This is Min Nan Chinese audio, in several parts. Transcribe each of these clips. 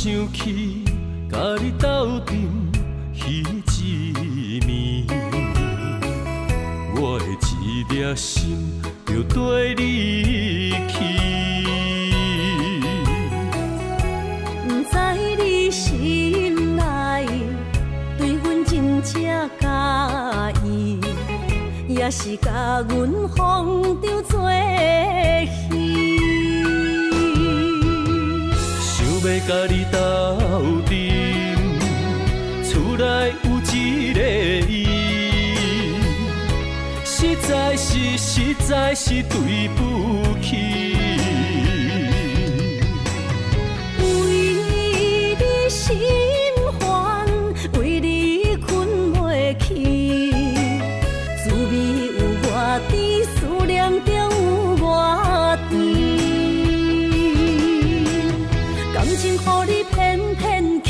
想起共你鬥陣彼一暝，我的一粒心就綴你去。毋知你心內對阮真正佮意，抑是共阮風中做戲？想欲共你鬥陣，厝內有一個伊，實在是實在是對不起。為你心煩，為你睏袂去，滋味有偌甜，思念中有偌甜。感情予你騙騙去，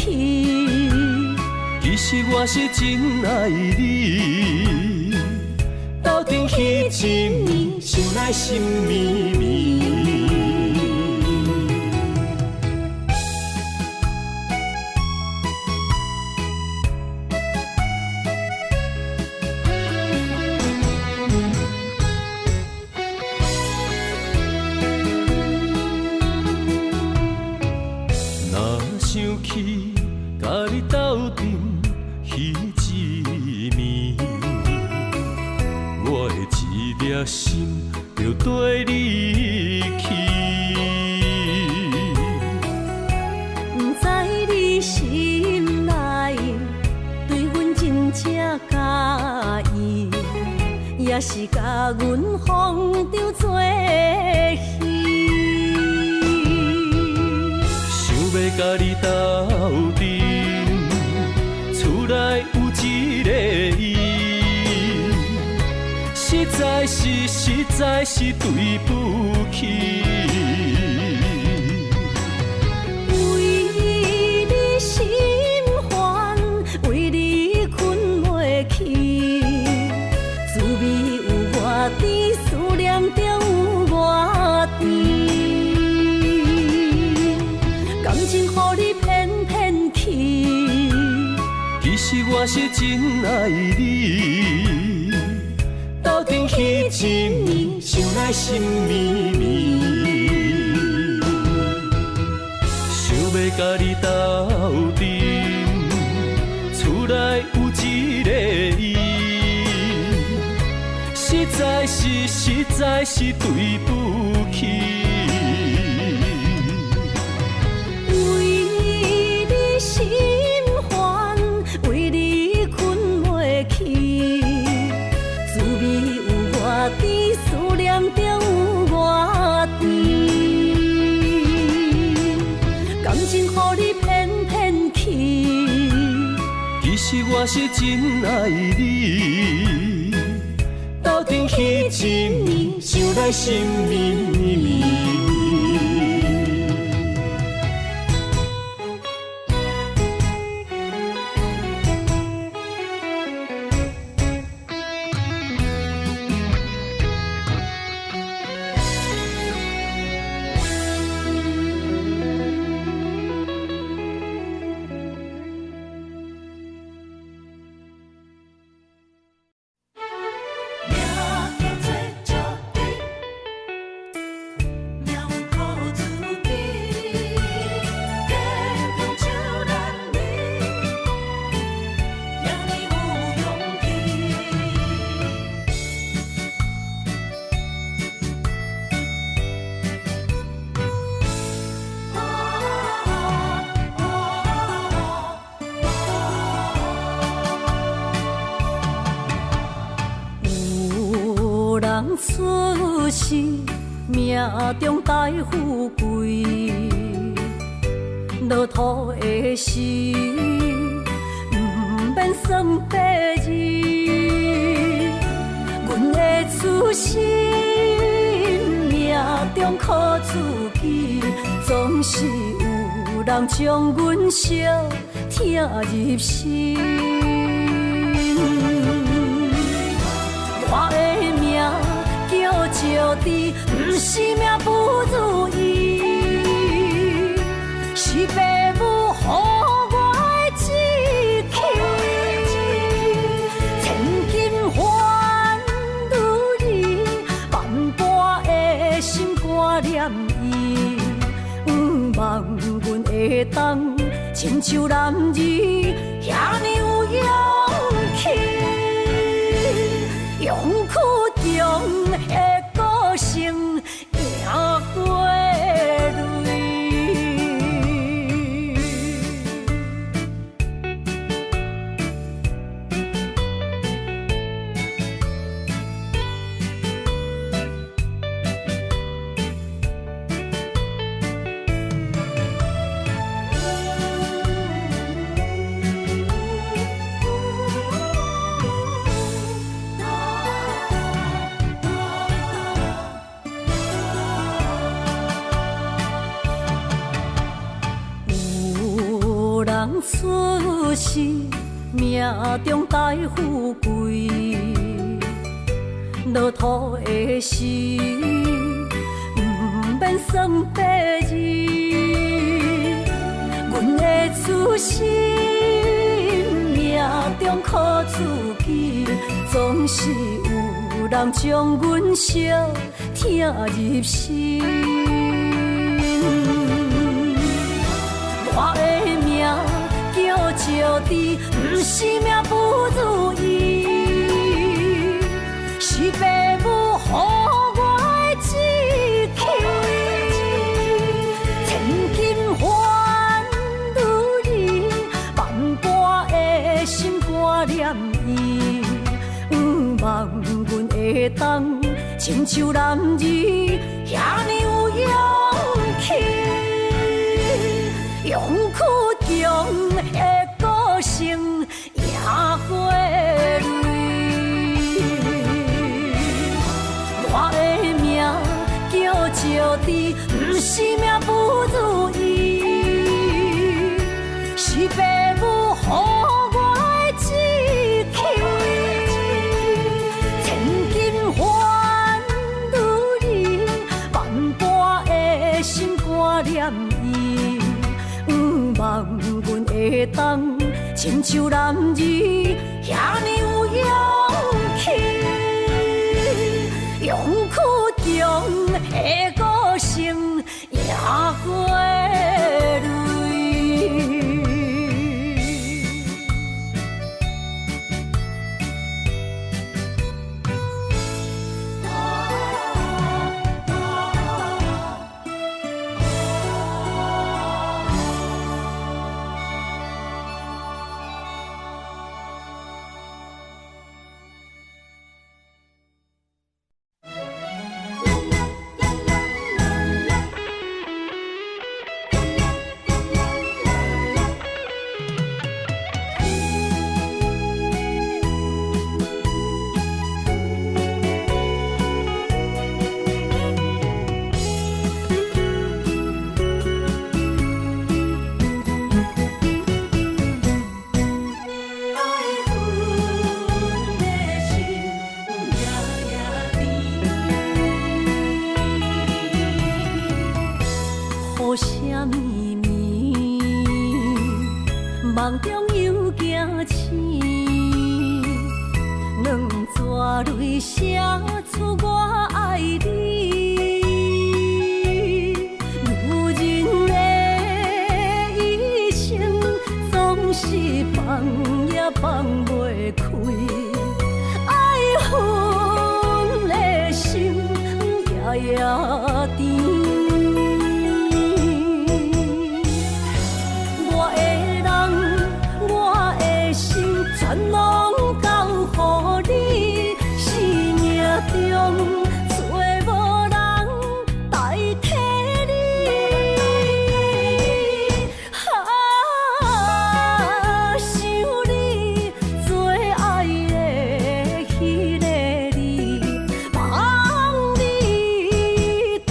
其實我是真愛你，鬥陣彼一暝，想來心綿綿。若想起共你鬥陣彼一暝，我的一粒心就綴你去。毋知你心內對阮真正佮意，抑是共阮風中做戲？想欲共你鬥陣，厝內有一個伊，實在是實在是對不起。為你心煩，為你睏袂去，滋味有偌甜，思念中有偌甜。感情予你騙騙去，其實我是真愛你，鬥陣彼一暝，想來心綿綿。想欲共你鬥陣，厝內有一個伊，實在是實在是對不起。為你心煩，為你睏袂去，滋味有偌甜，思念中有偌甜。感情予你騙騙去，其實我是真愛你，鬥陣彼一暝，想來心綿綿。命叫做石猪，命运靠自己，坚强手难离，赢你有勇气。有人出世命中帶富貴，落土的時毋免算八字。阮的出身命中靠自己，總是有人將阮相疼入心。我的命叫石豬，毋是命不如意，是爸母予會當，親像男兒遐爾有勇氣，勇氣中的個性贏過淚。有人出世，命中帶富貴，落土的時，毋免算八字。阮的出身，命中苦自己，總是有人將阮惜疼入心。我的名叫石智，毋是命不如意，是爸母予我的志氣。千金換女兒，萬般的心肝念伊，向望阮會當親像男兒遐爾有勇氣。勇氣中的個性贏過淚。我的名叫石智，毋是命不如意，是爸母予我的志氣。千金換女兒，萬般的心肝念伊。向望阮會當親像男兒遐爾有勇氣，勇氣中的個性贏過淚。愛阮的心夜夜甜。雨聲綿綿，夢中又驚醒，兩撮淚寫出我愛你。女人的一生總是放也放袂開，愛恨的心夜夜甜。我的人，我的心，全攏交予你。生命中找無人代替你。啊，想你最愛的彼個你，望你轉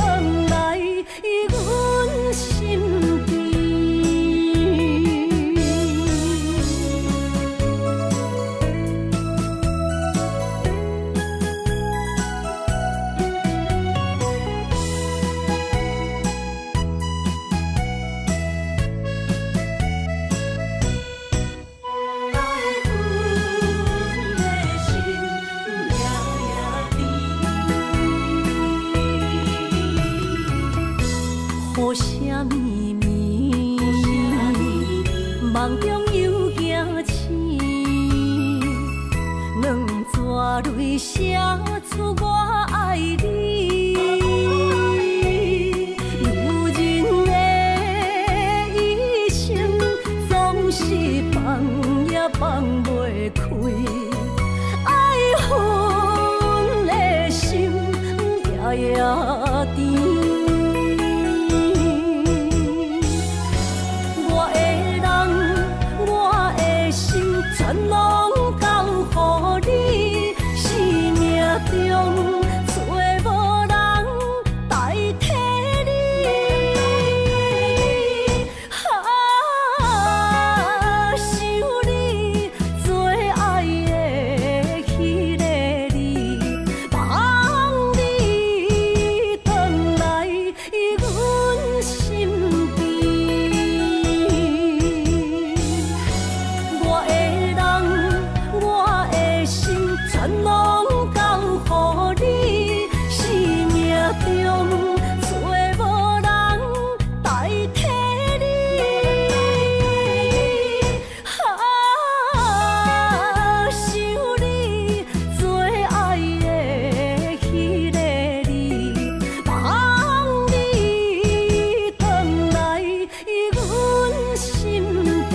夢中又驚醒，兩逝淚寫出我愛你。女人的一生總是放也放袂開，愛恨的心夜夜甜。我的人，我的心，全攏交予你。生命中找無人代替你。啊，想你最愛的彼个你，望你轉來阮身邊。我的人，我的心，全攏交予你。生命中找無人代替你。啊，想你最愛的彼个你，望你轉來阮身邊。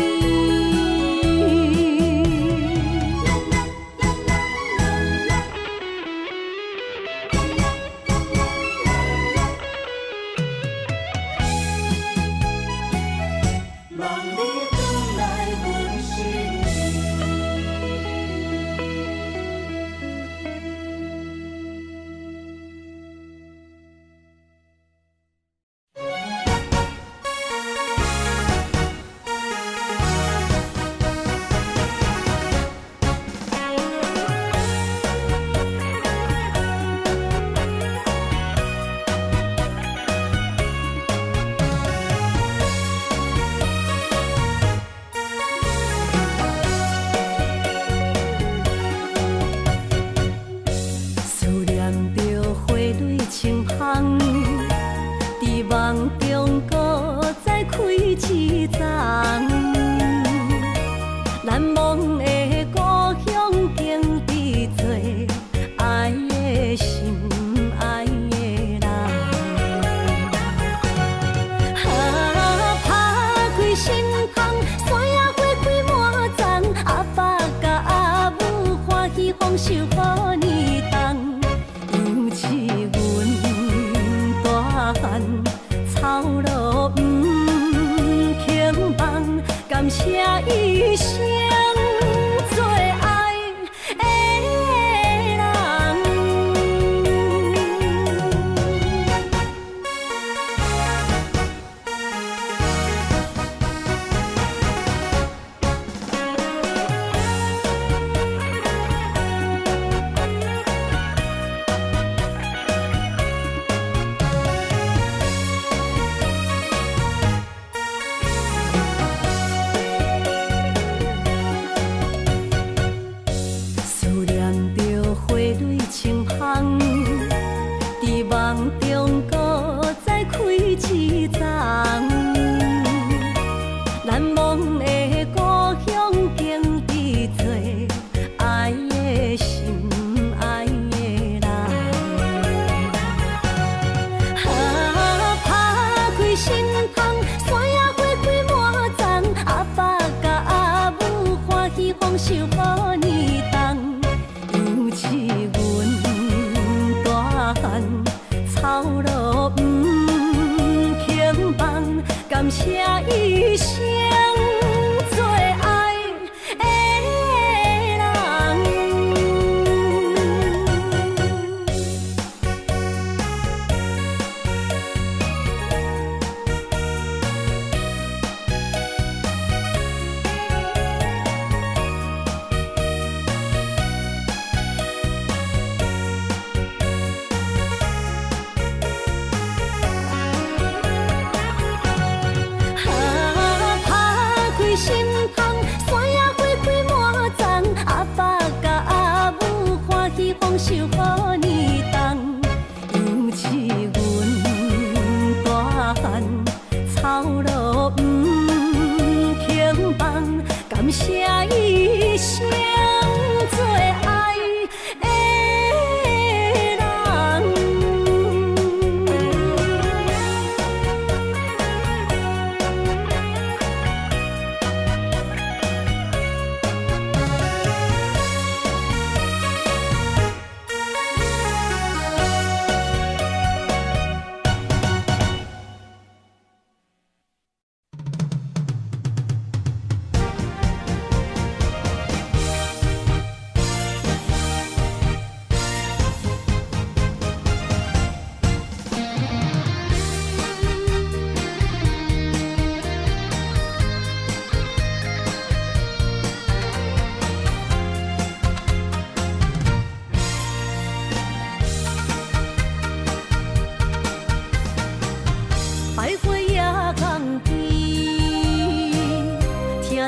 望你轉來阮身邊。思念著花蕊清芳，佇夢中閣再開一叢。難忘的故鄉景致多，愛的心，愛的人。啊，拍開心窗，山野花開滿叢，阿爸佮阿母歡喜豐收好年冬。楊試阮大漢，操勞毋肯放，感謝一生最愛的人。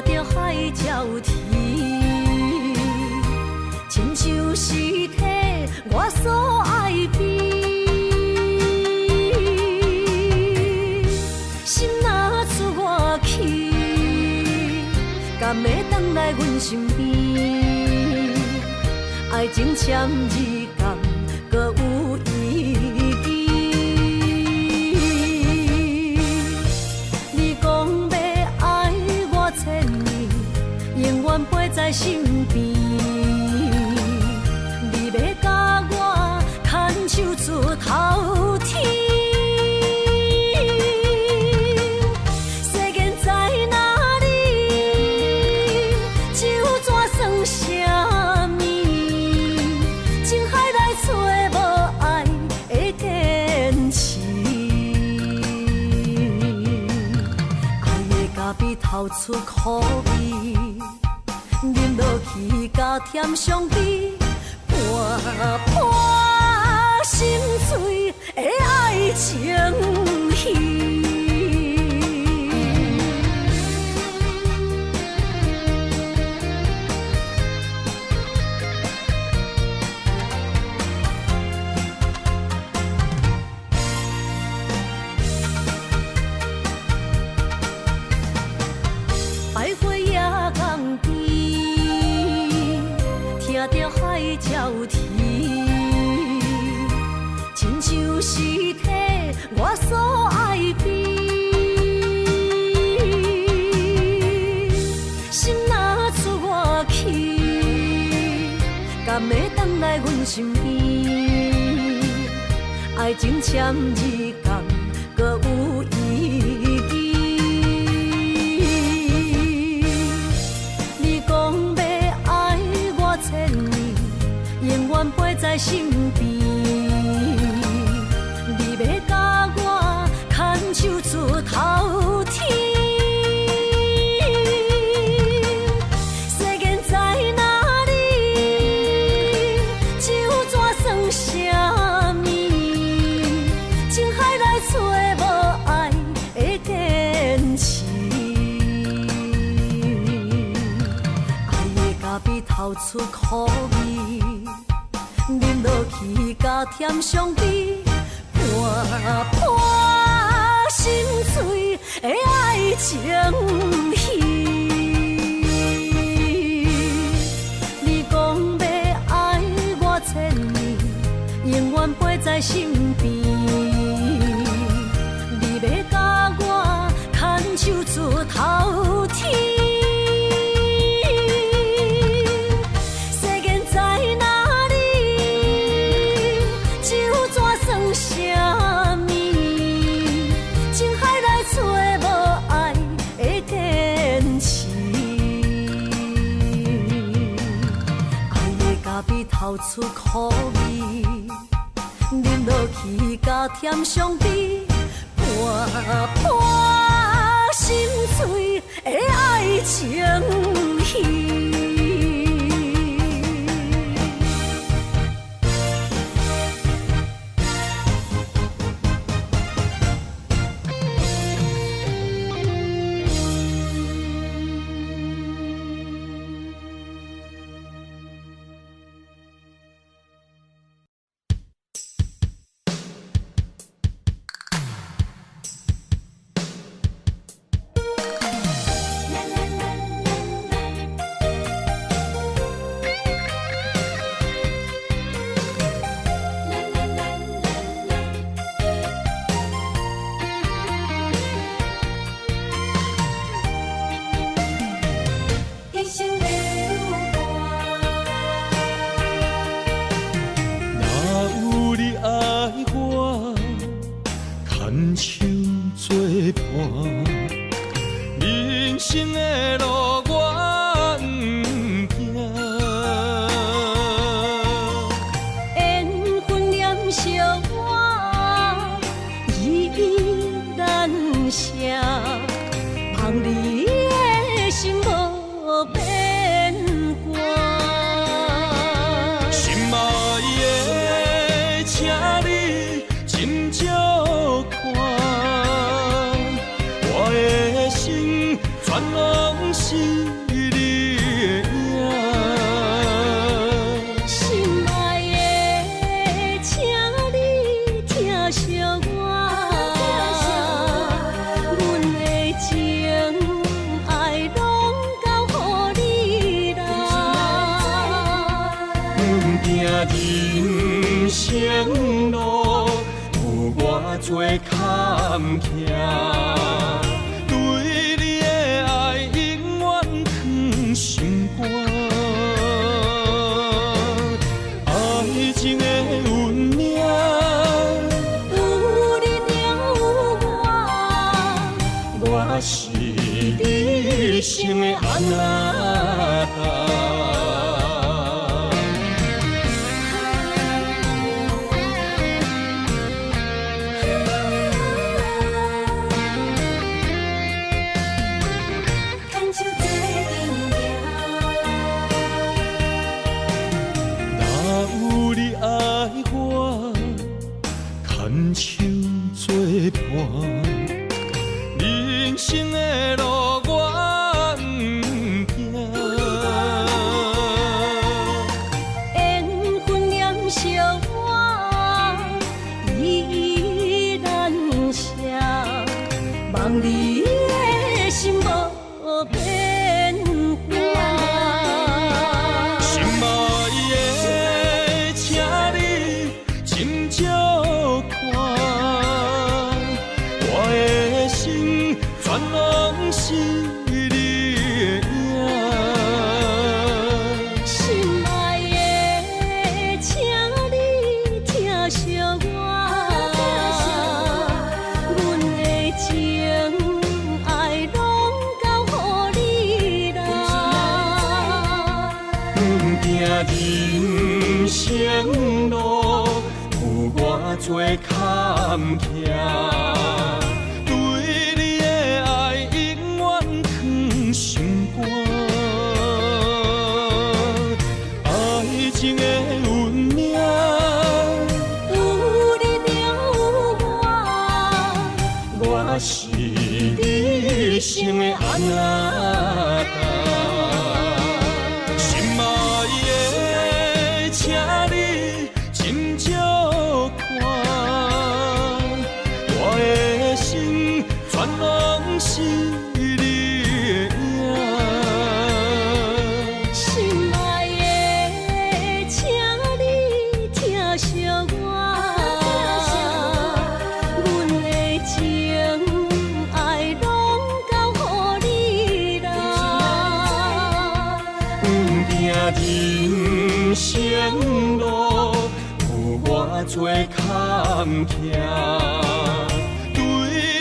聽著海才有甜，親像是替我所愛悲。心若出外去，敢會轉來阮身邊？愛情簽字敢閣有意義？你講欲愛我千年，永遠陪在身邊。你欲共我牽手出頭天。世間在哪裡？這怎算啥物？情海內找無愛的堅持，愛的咖啡透出苦味，啉落去加添傷悲，半破心碎的愛情戲。百花野江邊，聽著海才有甜，親像是替我所愛悲。心若出外去，敢會轉來阮身邊？愛情簽字敢閣有意義？你講欲愛我千年，永遠陪在身邊。你欲共我牽手出頭天。世間在哪裡？這怎算啥物？情海內找無愛的堅持，愛的咖啡透出苦味，啉落去加添傷悲，半破心碎的愛情戲。你講欲愛我千年，永遠陪在身邊。你欲共我牽手出頭天。世間在哪裡？這怎算啥物？情海內找無愛的堅持，愛的咖啡透出苦味，啉落去加添傷悲，半破心碎的愛情戲。一生流汗。若有你愛我，牽手做伴，人生的路我毋驚。緣分念相我，依依難捨，望你的心無變卦。心愛的，請你斟酌看，我的心全攏是你的影。心愛的，請你疼惜我，阮的情愛攏交予你啦。不驚人生路有偌濟坎坷，對你的愛永遠藏心肝。愛情的運命，有你就有我，我是你一生的阿那達。牽手做陣行。若有你愛我，牽手做伴，人生的路我毋驚。緣分黏惜我，依依難捨，望你的心無變卦。心愛的，請你斟酌看，我的心全攏是你的影。心愛的，請你疼惜我，阮的情愛攏交予你啦。不驚人生路有偌濟坎坷，對你的愛永遠藏心肝。愛情的運命，有你就有我，我是你一生的阿那達。心愛的，請你斟酌看，我的心全攏是你的影。心愛的，請你疼惜我，阮的情愛攏交予你啦。不驚人生路有偌濟坎坷，對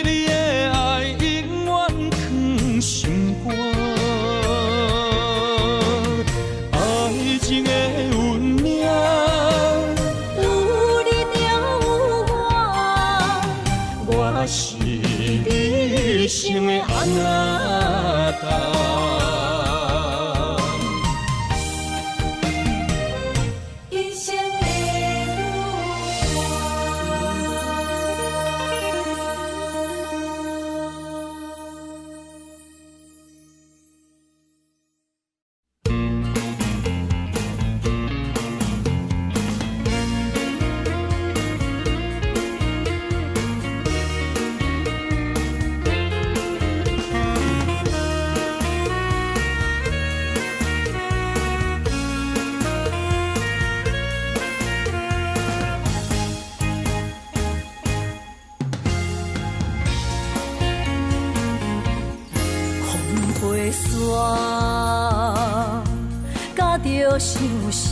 你的愛永遠藏心肝。愛情的運命，有你就有我，我是你一生的阿那達。一生的舞風過山，甲著相思，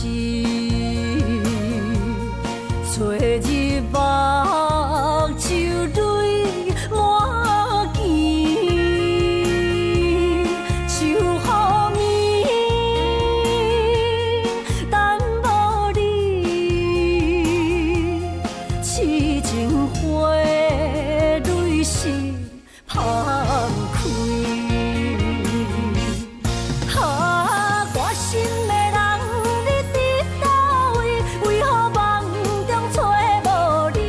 吹入目睭淚滿肩，秋雨暝等無你，痴情花淚是芳開。啊，我心的人，你佇佗位？為何夢中揣無你？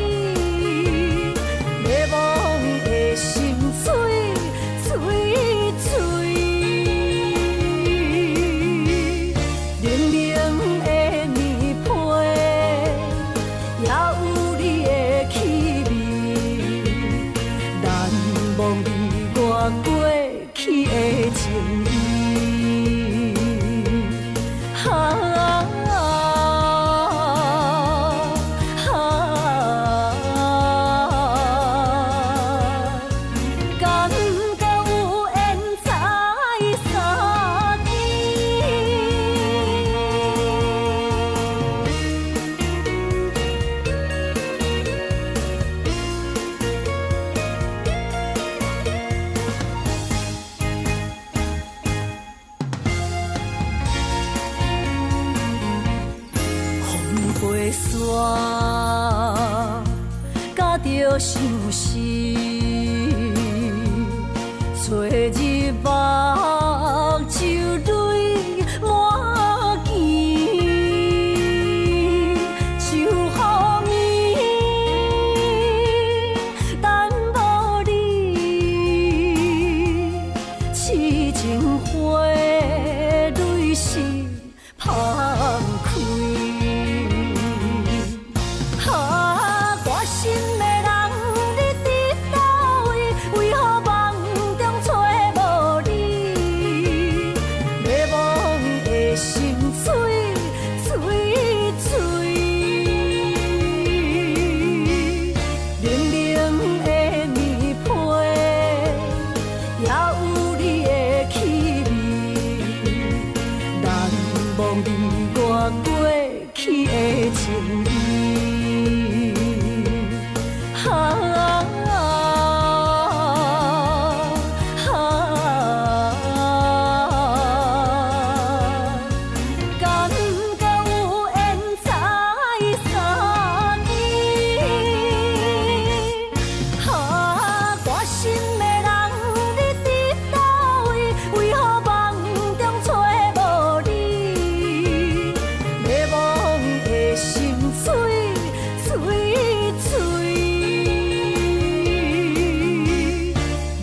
情意。啊啊啊！感覺有緣再相見。風飛沙，甲著相思，吹入目睭淚滿墘，像雨暝等無你，痴情花淚是芳開。啊，我心的人，你佇佗位？為何夢中揣無你？迷惘的心碎碎碎，冷冷的棉被，也有你的氣味，難忘你我過去的情意。啊啊啊！感覺有緣再相見。啊，我心的人，你佇佗位？為何夢中揣無你？迷惘的心碎碎碎，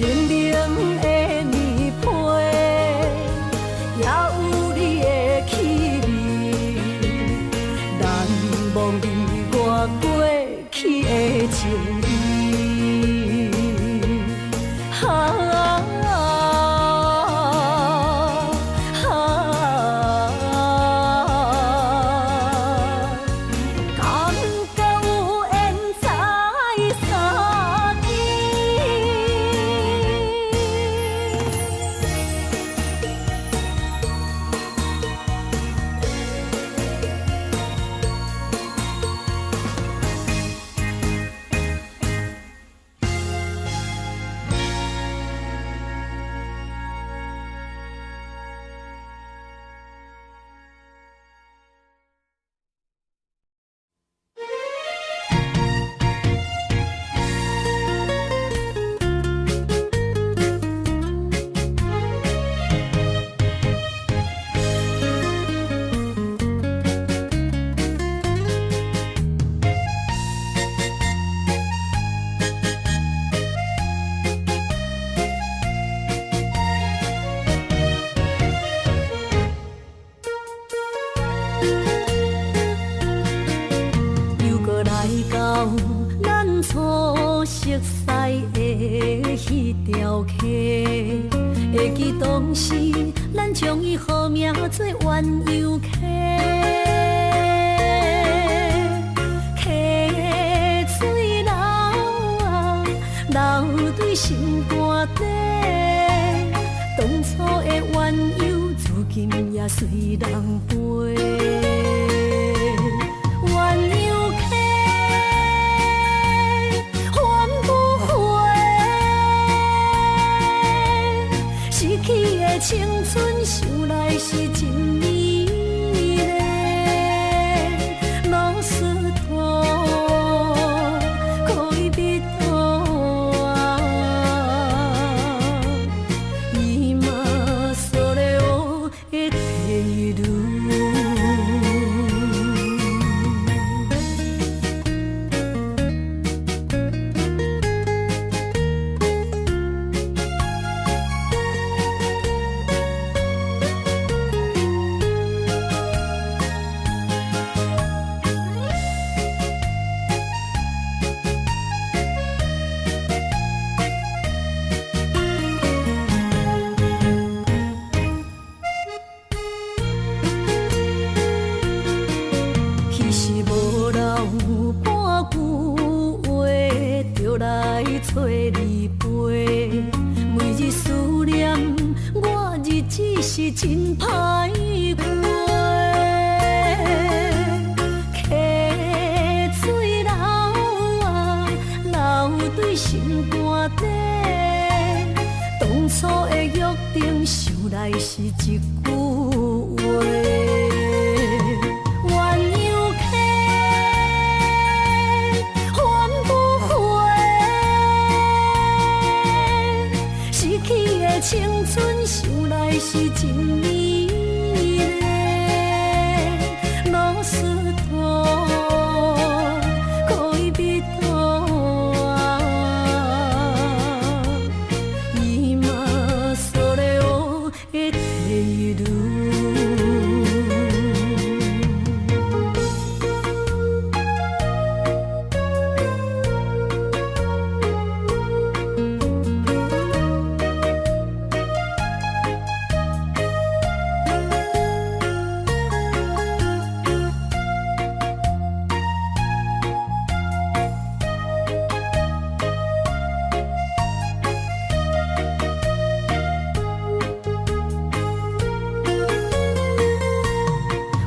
冷冷的棉被，也有你的氣味，難忘你我過去的情意。啊啊啊！感覺有緣再相見。又閣來到咱初熟似的彼條溪，會記當時咱將伊號名做鴛鴦溪，溪水流啊流對心肝底，當初的鴛鴦如今也隨人飛。鴛鴦溪，還不回，失去的青春，想來是真美麗。老石頭，戀人啊，今それを得ている。是真歹過。溪水流啊，流對心肝底。當初的約定，想來是一句話。鸳鸯溪，還不回，失去的青春，想來是真美麗。ロスト戀人は今それを得ている。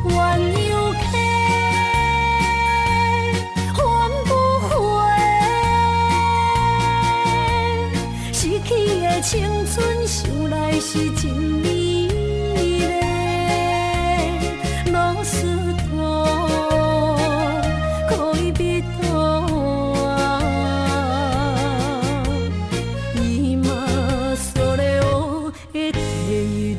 鸳鸯溪，還不回，失去的青春，想來是真美麗。ロスト戀人は今それを得ている。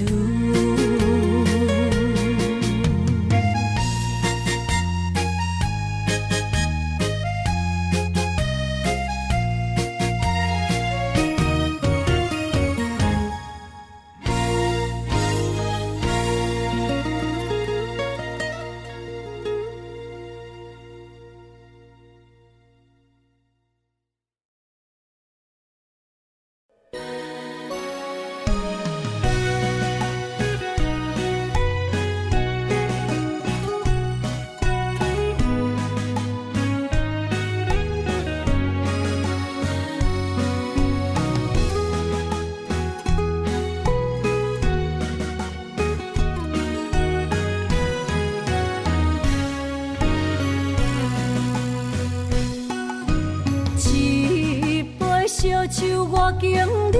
一杯燒酒我敬你，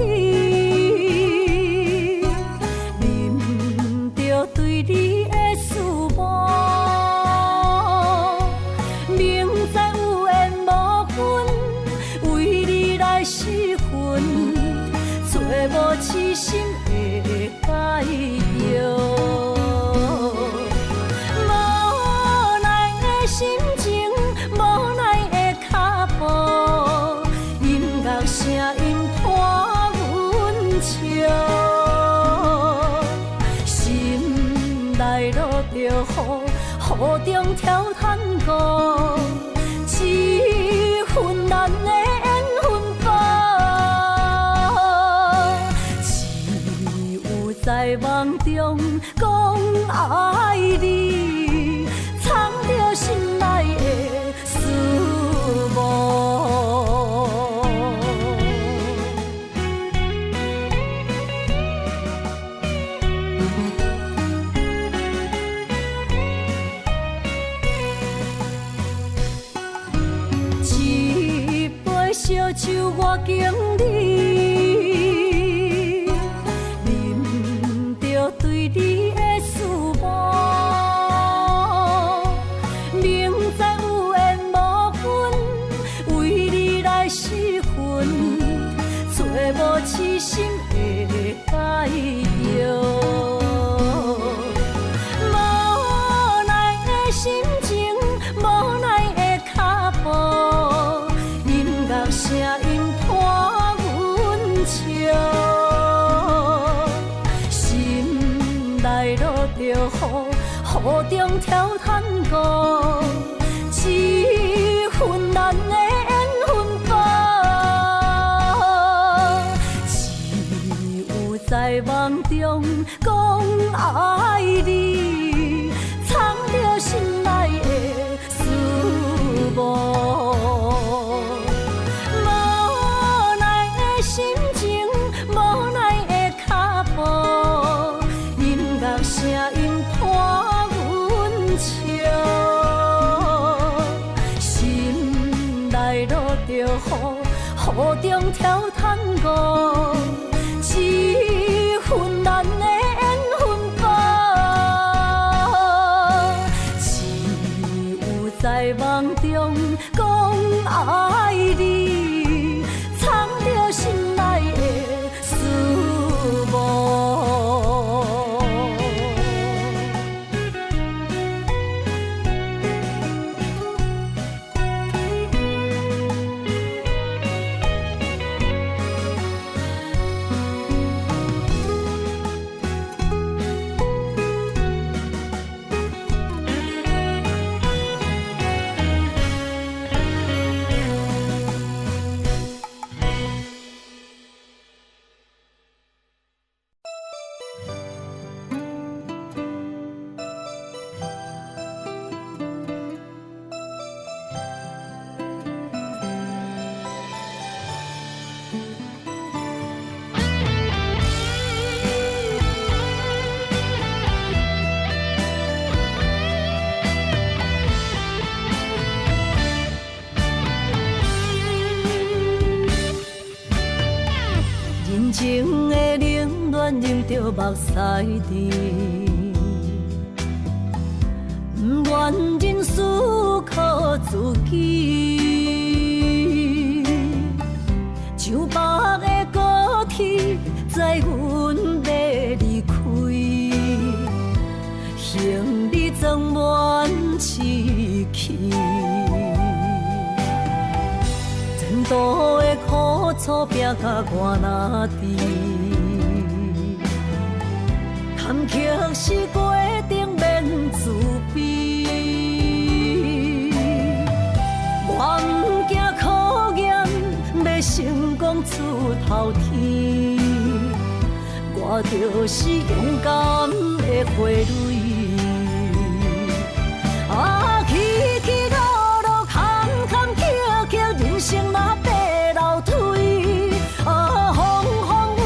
啉著對你的思慕。明知有緣無份，為你來失魂，找無痴心的解藥。無奈的心情，無奈的腳步，音樂聲音伴阮笑，心內落著雨，雨中跳探戈，這份難的緣分簿，只有在夢中講愛你，藏著心內的思慕。一杯燒酒我敬你，啉著對你的思慕。明知有緣無份，為你來失魂，找無痴心的解藥。無奈的心情，無奈的腳步，音樂聲音伴阮笑，心內落著雨，雨中跳探戈，這份難的緣分簿，只有在夢中講愛你，藏著心內的思慕。無奈的心情，無奈的腳步，音跳探戈，這份咱的緣分吧。只有在夢中講愛你，藏著心內的思慕。人情的冷暖，忍著目屎甜，毋愿人事靠自己。上北的高铁，载阮欲離開，行李裝滿志氣。前途的苦楚拼甲我若甜，坎坷是過程免自卑。我毋驚考驗，欲成功出頭天。我就是勇敢的花蕊。啊，起起落落，坎坎坷坷，人生若爬樓梯。啊，風風雨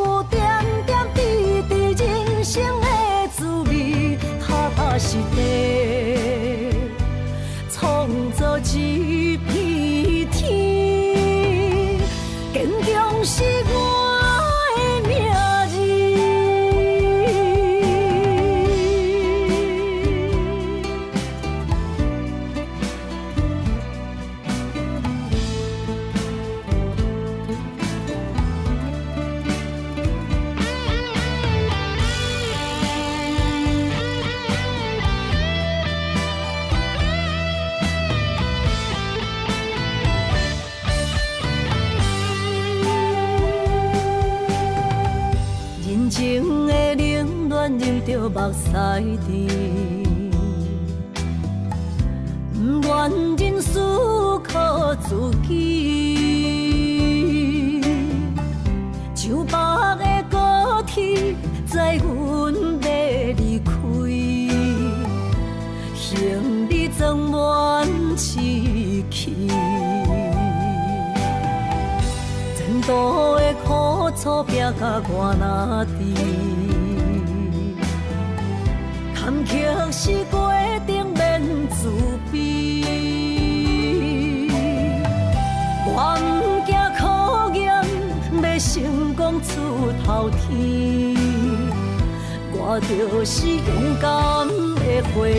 雨，點點滴滴，人生的滋味，踏踏實地，創造一片天。堅強是我的名字。人情的冷暖，忍著目屎甜，毋願人事靠自己。上北的高鐵，載阮欲離開，行李裝滿志氣。前途的苦楚拼甲我若甜，坎坷是過程免自卑。我毋驚考驗，欲成功出頭天。我就是勇敢的花蕊。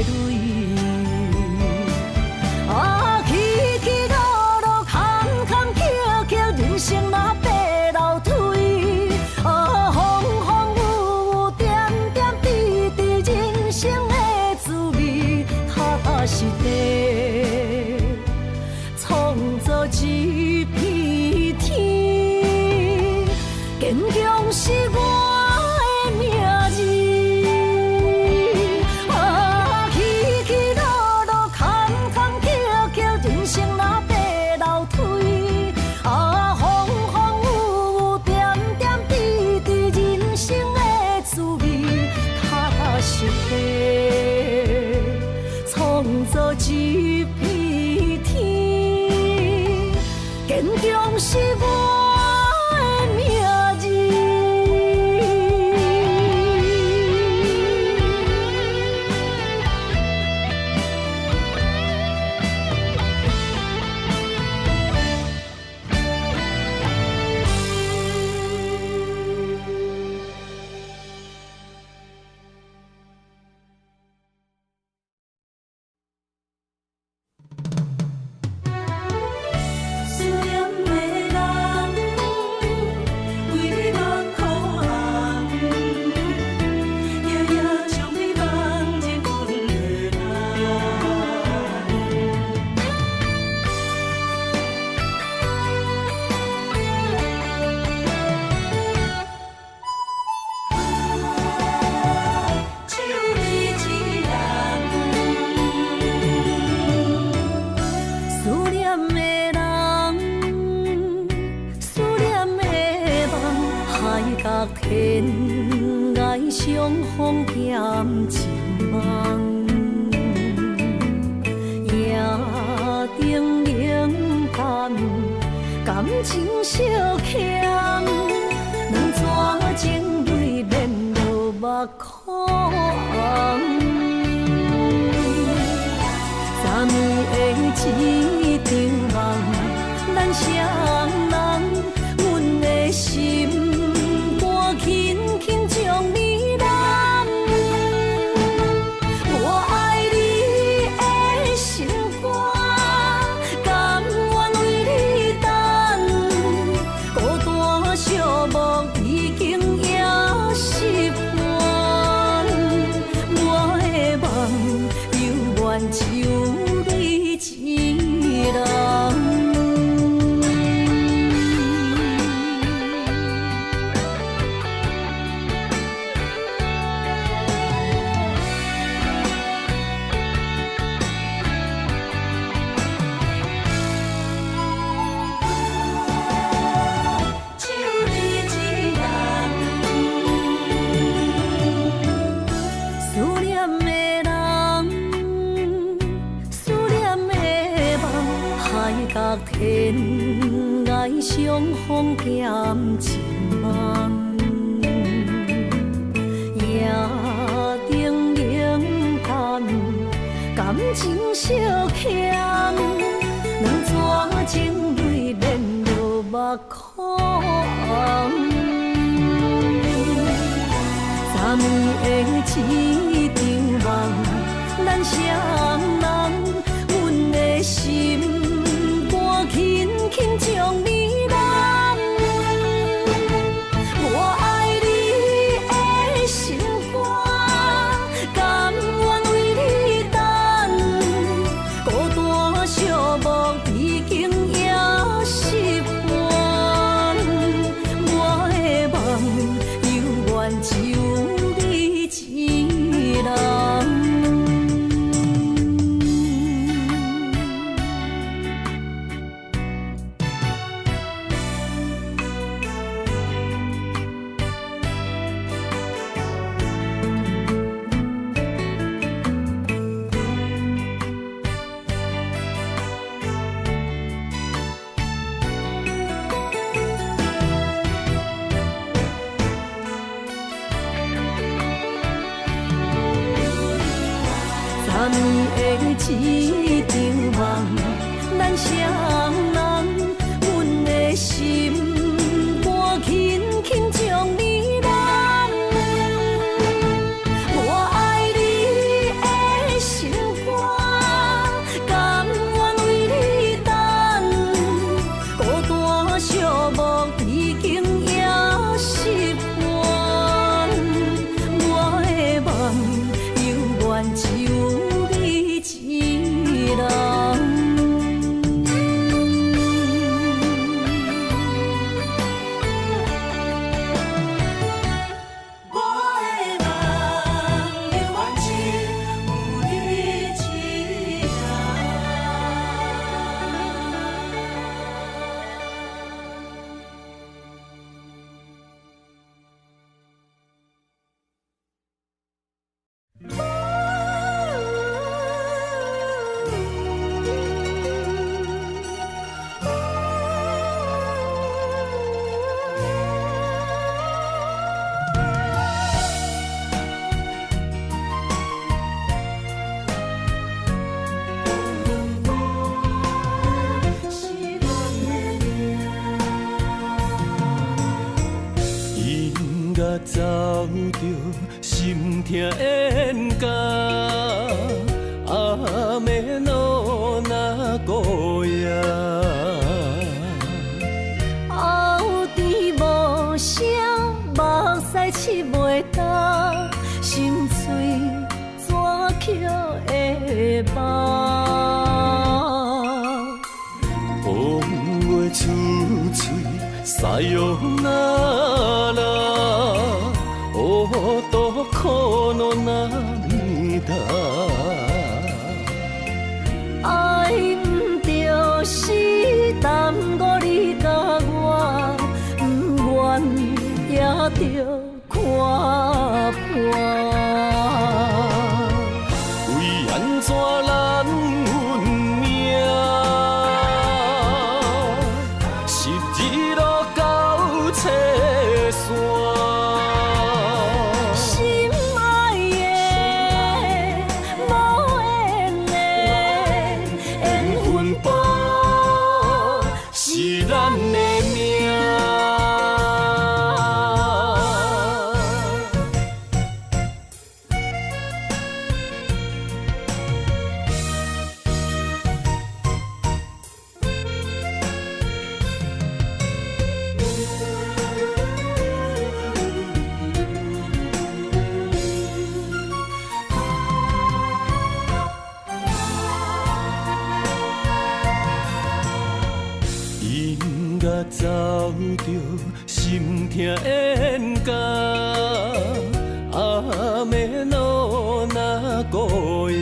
啊，起起落落，坎坎坷坷，人生若爬樓梯。啊，風風雨雨，點點滴滴，人生的滋味，踏踏實地，創造一片天。堅強是我的名字。啊，起起落落，坎坎坷坷，人生若爬樓梯。啊，風風雨雨，點點滴滴，人生的滋味，踏踏實地，創造一片天。堅強是我的名字。天涯相逢兼情夢，夜燈冷淡，感情相欠，兩逝情淚免落目眶紅。昨暝的一場夢，咱雙人，阮的心肝輕輕將你攬。我愛你的心肝，甘願為你等，孤單寂寞已經也習慣。我的夢猶原只有你一人。只有你一人。思念的人，思念的夢，海角天涯相逢兼情夢，夜燈冷淡，感情相欠，兩逝情淚免落目眶紅。昨暝的一場夢，咱雙人，阮的心肝輕輕將你攬。我愛你的心肝，甘願為你等，孤單寂寞已經也習慣。我的夢猶原只有你一人。昨暝的一場夢，咱雙人，阮的心肝輕輕將你攬。我愛你的心肝，甘願為你等，孤單寂寞已經也習慣。我的夢猶原只有你一人。我的夢猶原只有你一人。是阮的命。音樂走著心疼演甲，雨の名古屋。后甜無聲，目屎拭袂干，心碎怎捡會放？講話出嘴，さよなら，男の涙。愛毋著是耽誤你佮我，毋願也著。哭著心疼冤家，雨の名古屋。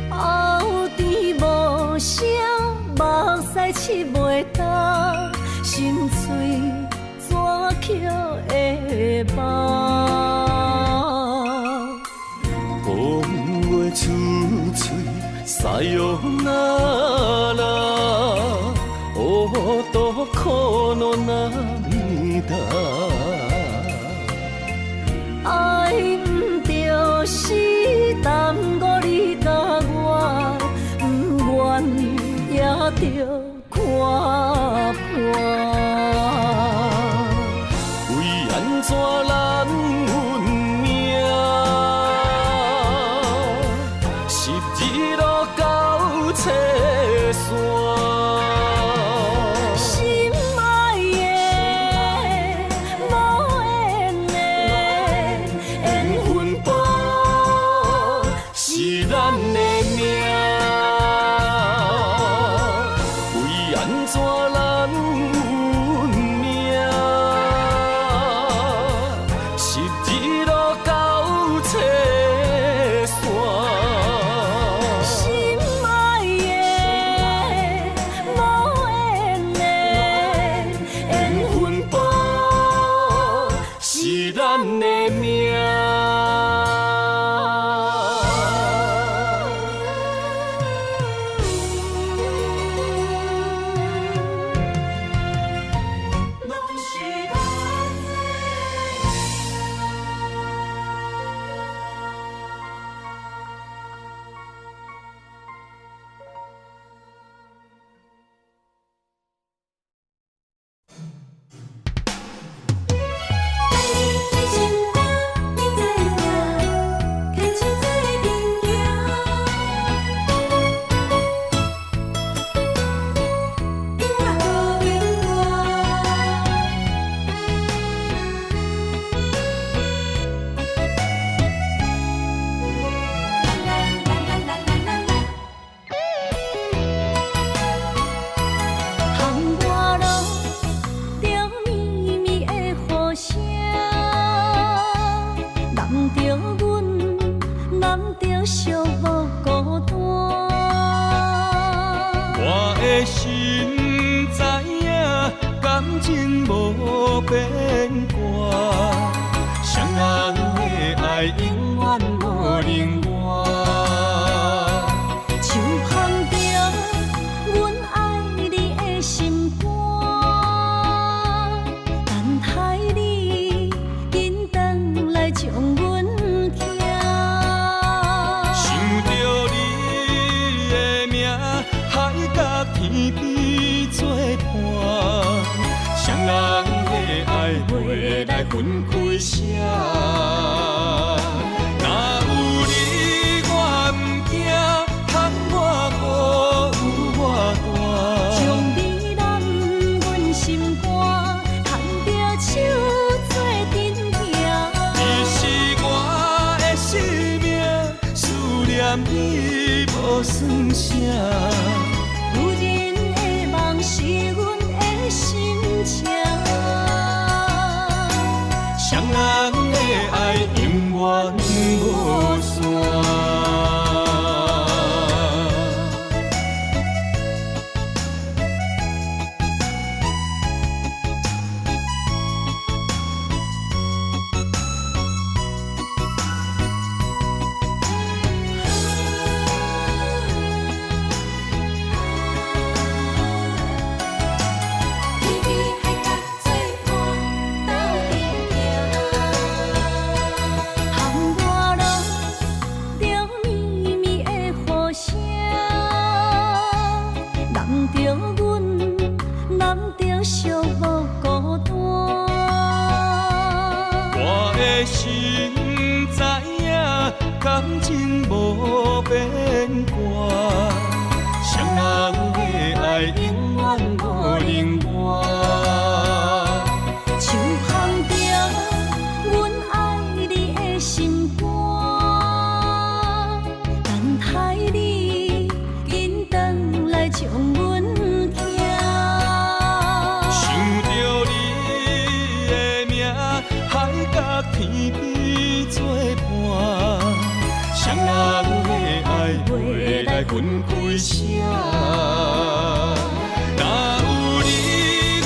后甜無聲，目屎拭袂干，心碎怎捡會放？講話出喙，さよなら，男の涙。愛毋著是耽誤你佮我，毋願也著看破。為按怎咱運命，十字路交切線。心愛的無緣的緣分簿，是咱的命。為按怎咱運命，十字路交切線。心愛的無緣的緣分簿，是咱的命。攏是咱的。在你身边，你知影，牵手做阵行。音樂好朋友。啦啦啦啦啦啦啦。窗外落著绵绵的雨聲，淋著阮，淋著寂寞孤單。我的心知影，感情無變卦，雙人的愛永遠無能換。手捧著阮愛你的心肝，等待你緊轉來將阮疼。想著你的名，海角天邊作伴，雙人的愛袂來分開捨。若有你我毋驚，窗外雨有偌大。將你攬阮心肝，牽著手做陣行。你是我的生命，思念你無算啥。女人的夢是阮的心情。雙人的愛永遠無散。微微海角做伴，鬥陣行。窗外落著綿綿的雨聲，淋著阮，淋著寂寞孤單。我的心知影，感情無變卦，雙人的愛永遠無能換。手捧著阮愛你的心肝，等待你緊轉來將阮疼。佮天邊做伴，雙人的愛袂來分開捨。若有你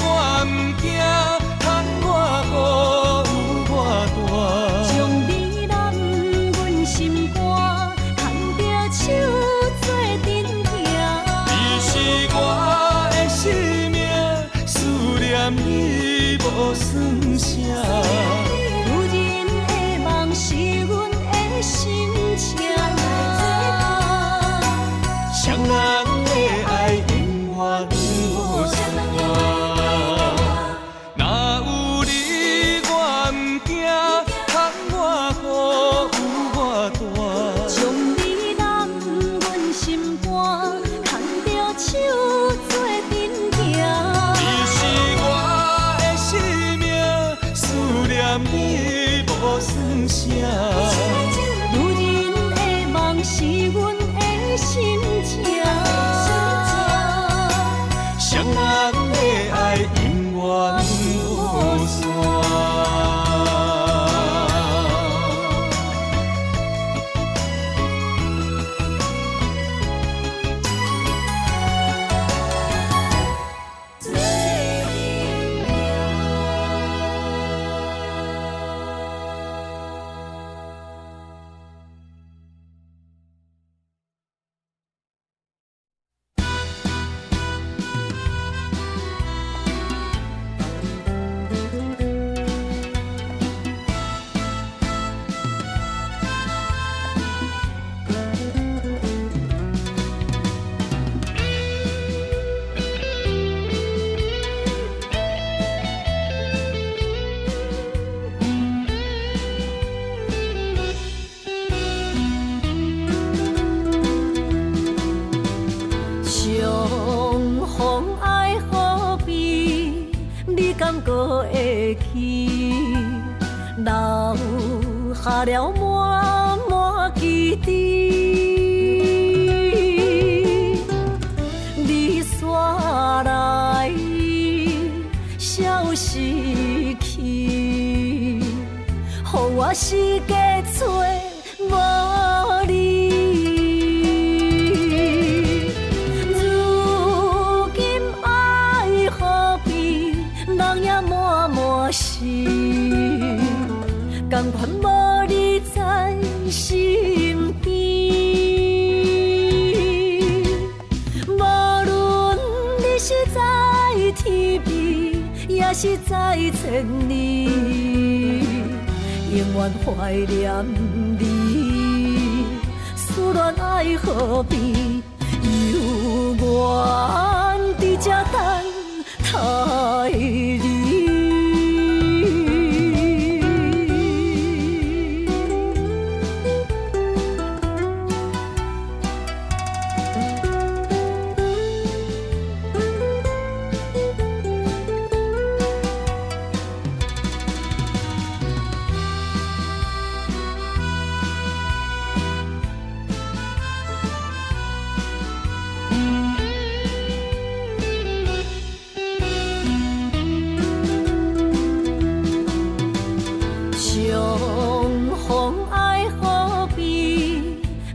我毋驚，窗外雨有偌大。將你攬阮心肝，牽著手做陣行。你是我的生命，思念你無算啥。女人的夢是阮的心情。雙人的愛永遠無散。若有你我毋驚，窗外雨有偌大。將你攬阮心肝，牽著手做陣行。你是我的生命，思念你無算啥。女人的夢是阮的心情。雙人的愛永遠無散。相逢愛何必？你敢閣會記？留下了滿滿記憶。你煞來消失去，予我四界揣無你。如今愛何必？人影滿滿是，甘願無你在身邊。無論你是在天邊，抑是在千里，永遠懷念你。思戀愛何必？猶原佇這等待你。相逢愛何必？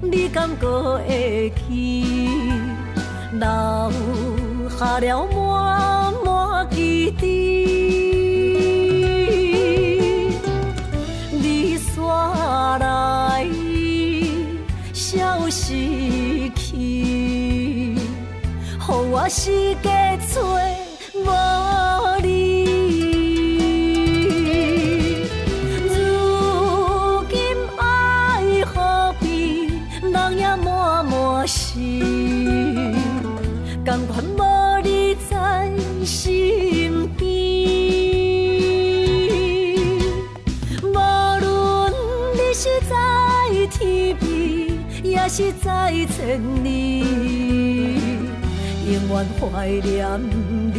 你敢閣會記？留下了滿滿記憶。你煞來消失去，予我四界揣無你。如今愛何必？人影滿滿是，甘願無你在身邊。無論你是在天邊，抑是在千里，永遠懷念你。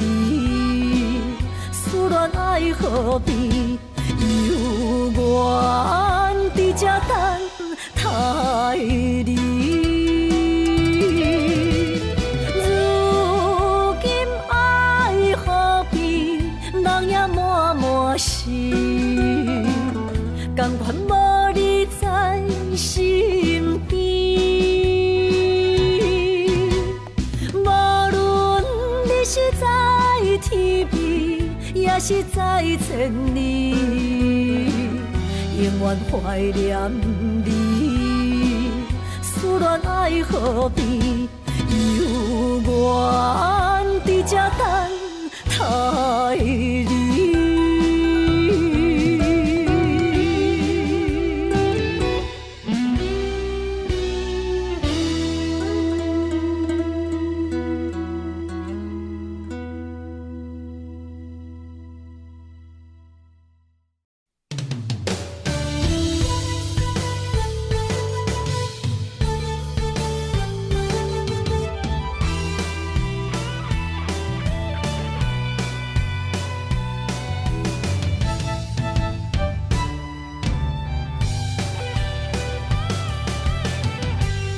思戀愛何必？猶原佇這等待你。如今愛何必？人影滿滿是，仝款無你在身邊。無論你是在天邊，抑是在千里，永遠懷念你。思戀愛河邊，猶原佇這等待你。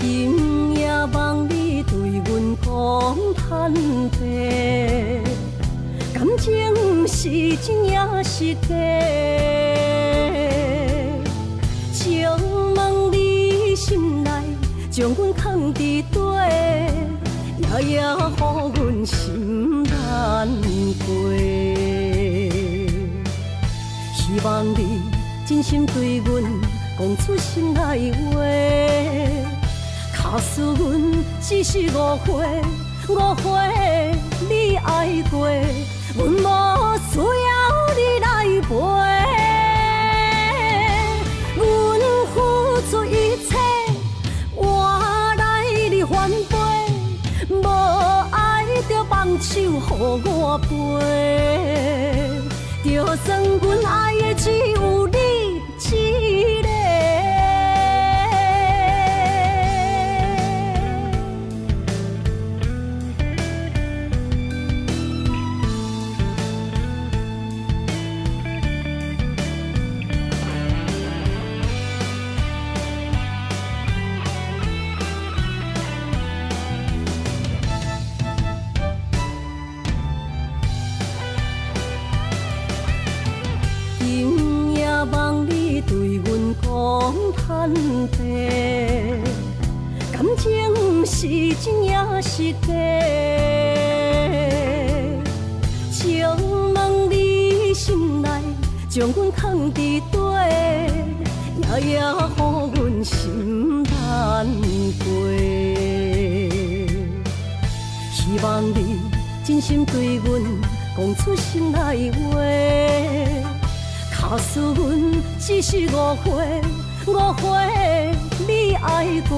今夜夢裡對阮講坦白，感情是真抑是假？請問你心內將阮藏佇底，夜夜予阮心難過。希望你真心對阮講出心內話。假使阮只是誤會，誤會你愛過，阮無需要你來陪。阮付出一切，換來你反背，無愛就放手予我飛。就算阮愛的只有你一個。今夜夢裡對阮講坦白，感情是真抑是假？請問你心內將阮藏佇底，夜夜予阮心難過。希望你真心對阮講出心內話。假使阮只是誤會，誤會你愛過，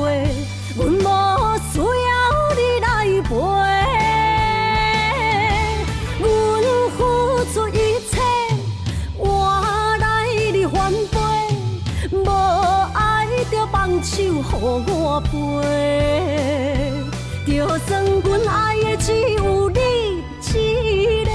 阮無需要你來陪。阮付出一切，換來你反背，無愛就放手予我飛。就算阮愛的只有你一個。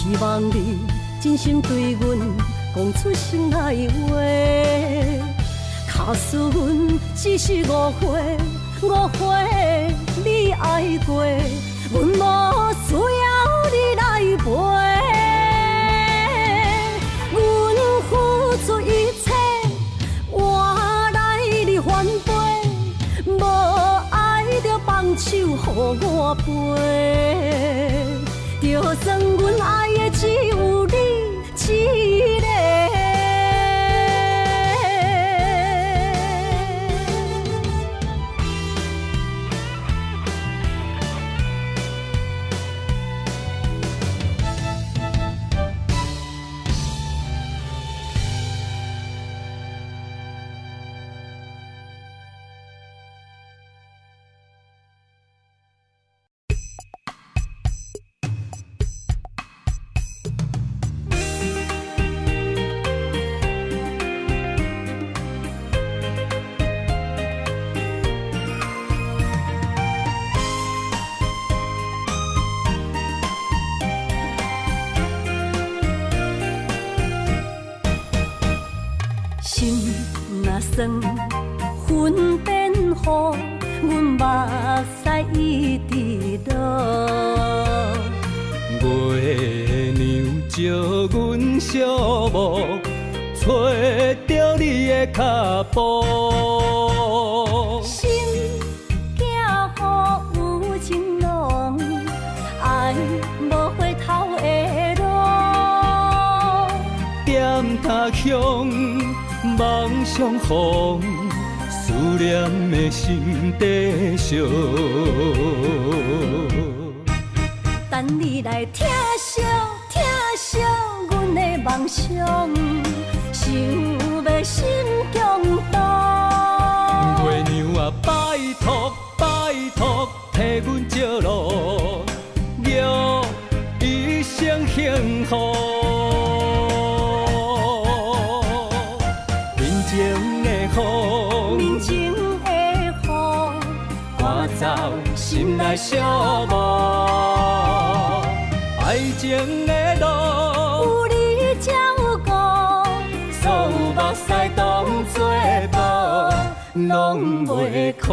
希望你真心對阮講出心內話。假使阮只是誤會，誤會你愛過，阮無需要你來陪。阮付出一切，換來你反背，無愛就放手予我飛。就算阮愛的只有你一個。酸粉变雨，阮目屎一直落。月娘照阮寂寞，揣著你的跤步。心惊雨有情濃，愛無回頭的路。踮他鄉夢相逢，思念的心在燒。等你來疼惜疼惜阮的夢想，想欲心強動。月娘啊，拜託拜託，替阮照路，玉一生幸福。面前的風，面前的雨，趕走心內寂寞。愛情的路，有你照顧，所有目屎當作布，攏袂苦。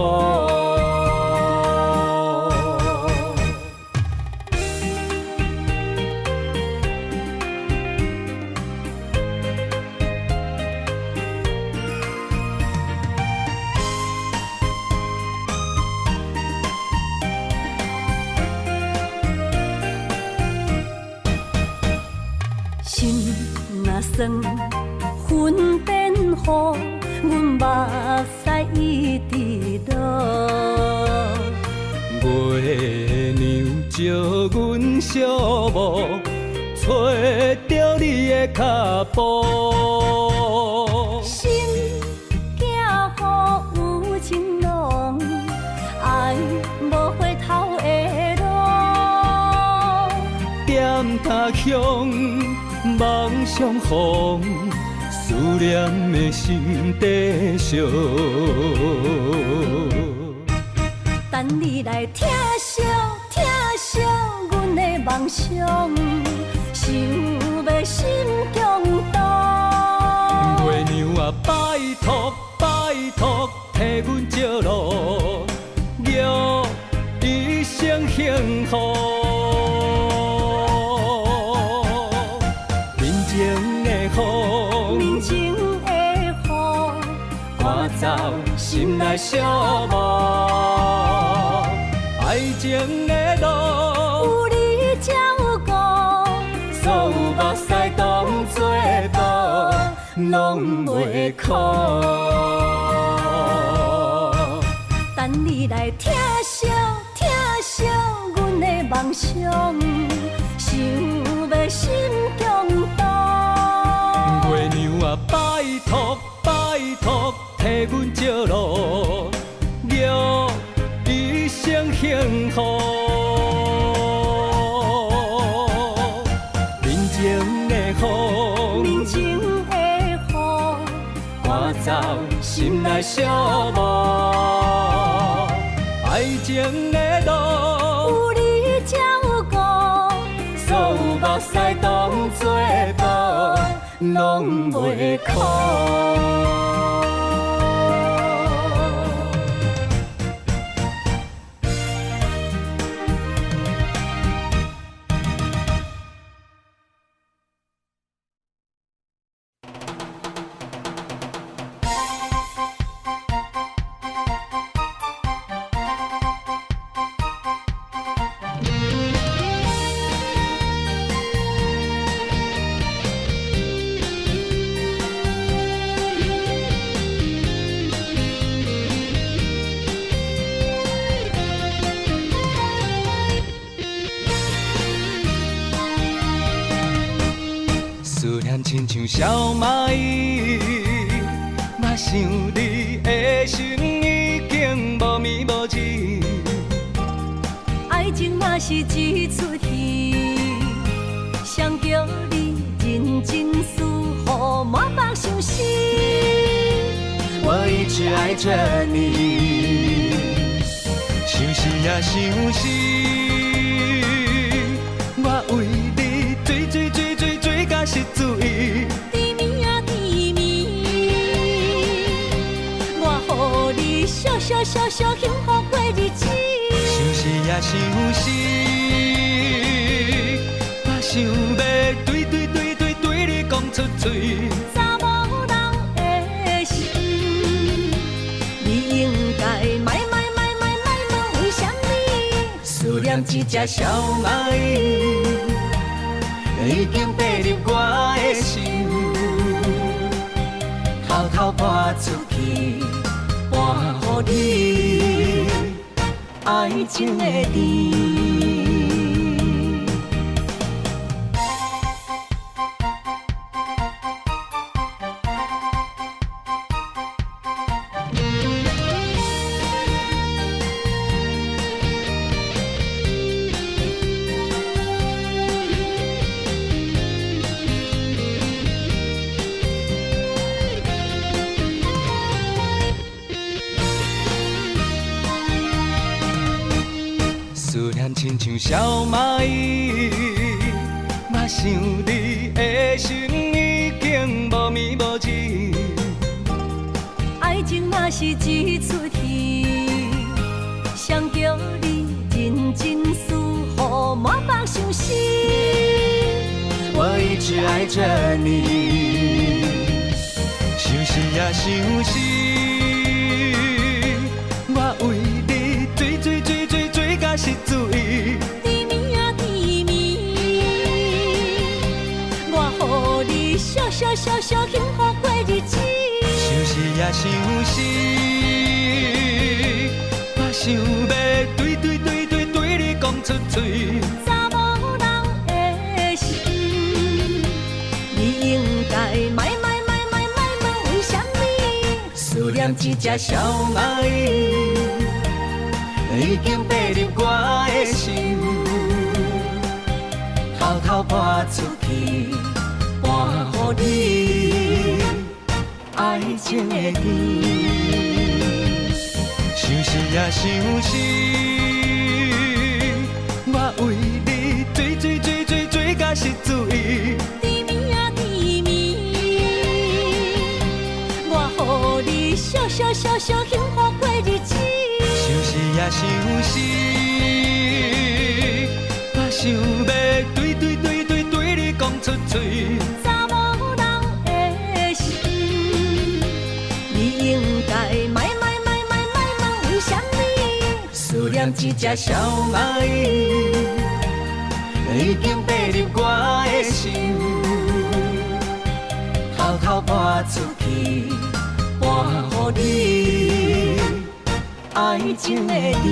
心若酸，粉變雨，阮目屎一直落。月娘照阮寂寞，揣著你的跤步。心驚雨有情濃，愛無回頭的路。踮他鄉夢相逢，思念的心在燒。等你來疼惜疼惜阮的夢想，想欲心強動。月娘啊，拜託拜託，替阮照路，玉一生幸福。面前的風，面前的雨，趕走心內寂寞。愛情的路，有你照顧，所有目屎當作布，攏袂苦。等你來疼惜疼惜阮的夢想，想欲心強動。月娘啊，拜託拜託，替阮照路，玉一生幸福。面前的風，面前的雨，趕走心內寂寞。愛情的路，有你照顧，所有目屎當作布，攏袂苦。思念親像小螞蟻，我想你的心已經無眠無志。愛情若是一齣戲，誰叫你認真輸予滿腹相思。我一直愛著你，相思啊相思，我為你醉醉醉醉醉甲失注意。甜蜜啊甜蜜，予你惜惜惜惜幸福過日子。相思呀相思，我想欲對對對對對你講出嘴。查某人的心，你應該莫莫莫莫莫問為啥物。思念這隻小螞蟻，已經爬入我的心，偷偷搬出去，搬予你愛情的甜。思念親像小螞蟻，我想你的心已經無眠無志。愛情若是一齣戲，誰叫你認真輸予滿腹相思。我一直愛著你，相思呀相思，我為你醉醉醉醉醉甲失醉。甜蜜啊甜蜜，我予你惜惜惜惜幸福過日子。相思呀相思，我想欲對對對對對你講出嘴。查某人的心，你應該莫莫莫莫莫問為啥物。思念這隻小螞蟻，已經爬入我的心，偷偷搬出去，搬予你愛情的甜。相思呀相思，我為你醉醉醉醉醉甲失醉。甜蜜啊甜蜜，我予你惜惜惜惜幸福過日子。相思呀相思，我想欲對對對對對你講出嘴。查某人的心，你應該莫莫莫莫莫問為啥物。思念這隻小螞蟻，已經爬入我的心，偷偷搬出去，搬予你愛情的甜。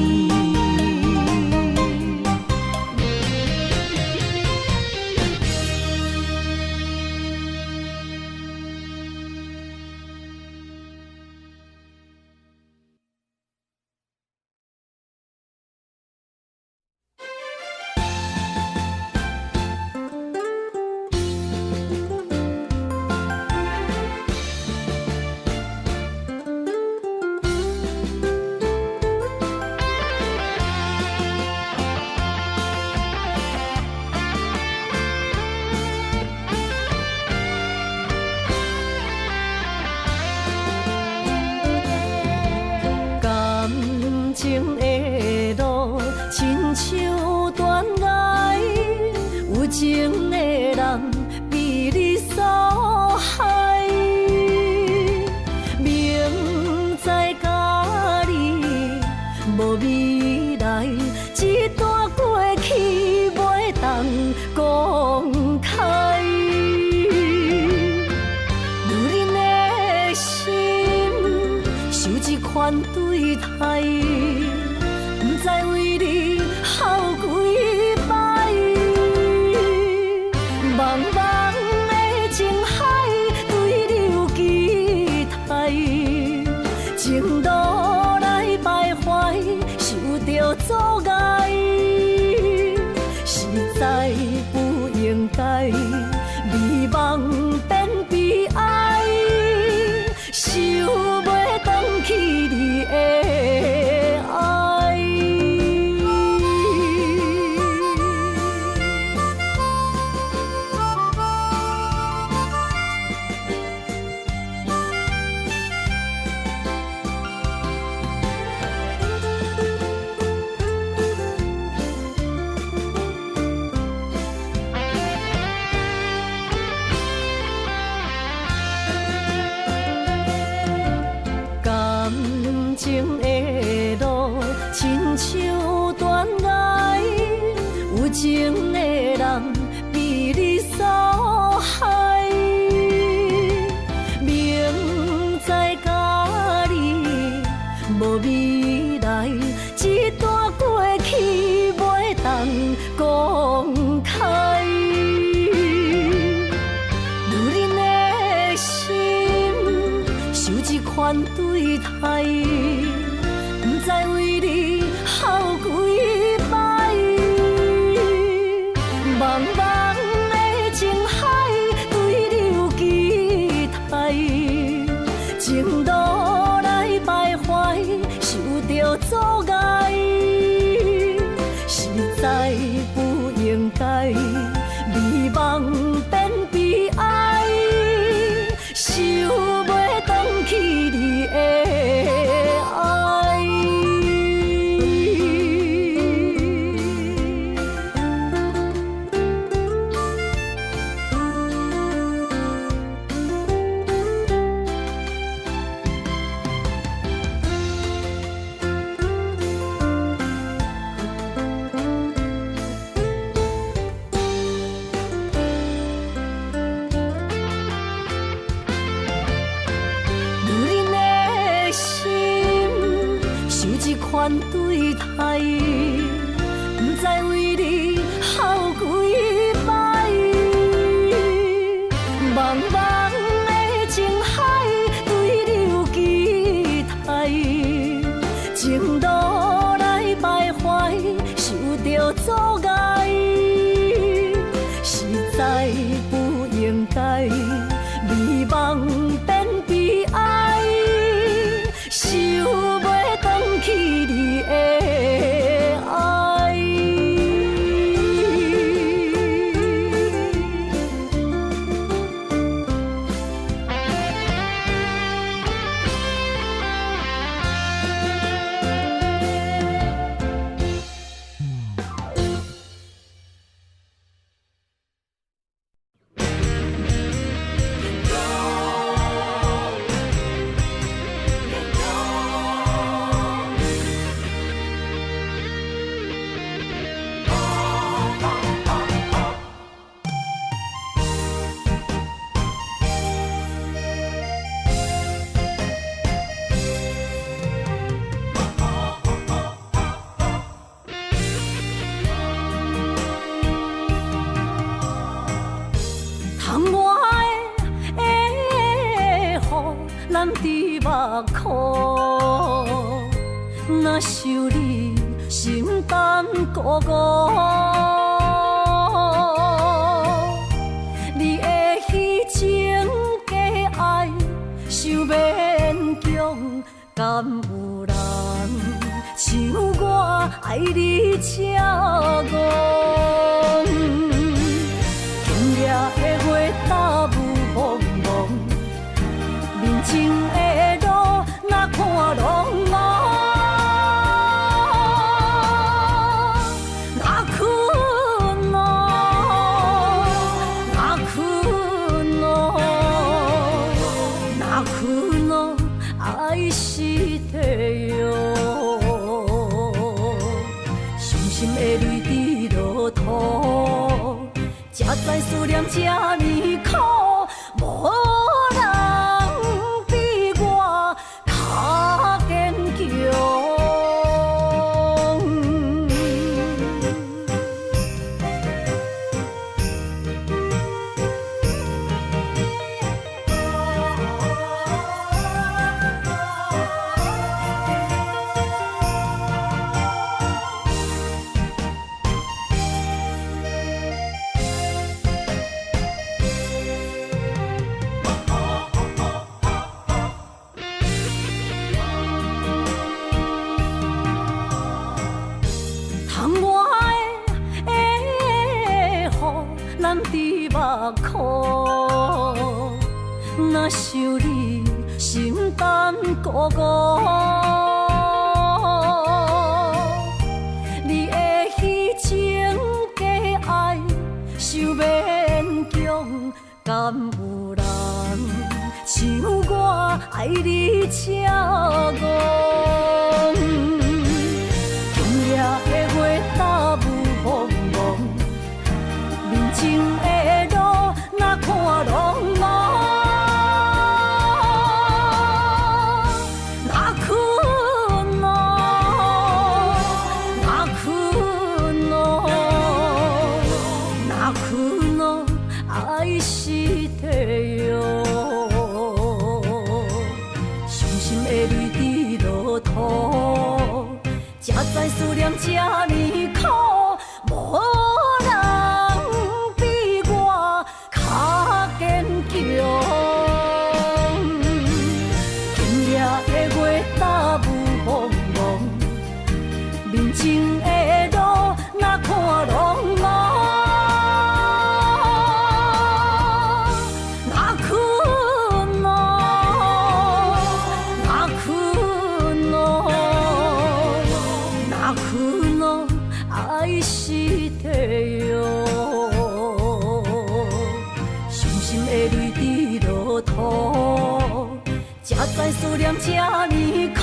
感情的路親像斷崖，有情的人被你所害。明知佮你無未來，這段過去袂當講開。女人的心受這款對待，不知為你哭幾擺。茫茫的情海，對你有期待，情路來徘徊，受著阻礙，實在不應該美夢變悲哀，想袂轉去你的愛。情的路，親像斷崖，有情的人被你所害。明知佮你無未來，這段過去袂當公開。女人的心受這款對待，不知為你哭幾擺。茫茫的情海，對你有期待，情路來徘徊，受著阻礙，實在不應該，美夢變悲哀，收袂轉去你的愛。女人的心受這款對待，不知為你哭幾擺。茫茫的情海，對你有期待，情路來徘徊，受著阻礙，實在不應該，美夢變悲哀，收袂轉去你的愛。窗外的雨淋伫目眶，若想你心胆孤孤。你的虚情假愛傷勉強，敢有人像我愛你這戇？今夜的月罩霧濛濛，面前的路若看挵烏。若困哦，若困哦，若困哦，愛してよ。傷心的淚滴落土，才知思念這呢苦，無人比我較堅強。窗外的雨淋伫目眶，若想你心胆孤孤。你的虛情假愛傷勉強，敢有人像我愛你這戇？知思念這呢苦，無人比我較堅強。今夜的月罩霧濛濛，面前的路若看挵濛。若困哦，若困哦，若困哦，愛してよ。深深的淚滴落土，才知思念這呢苦，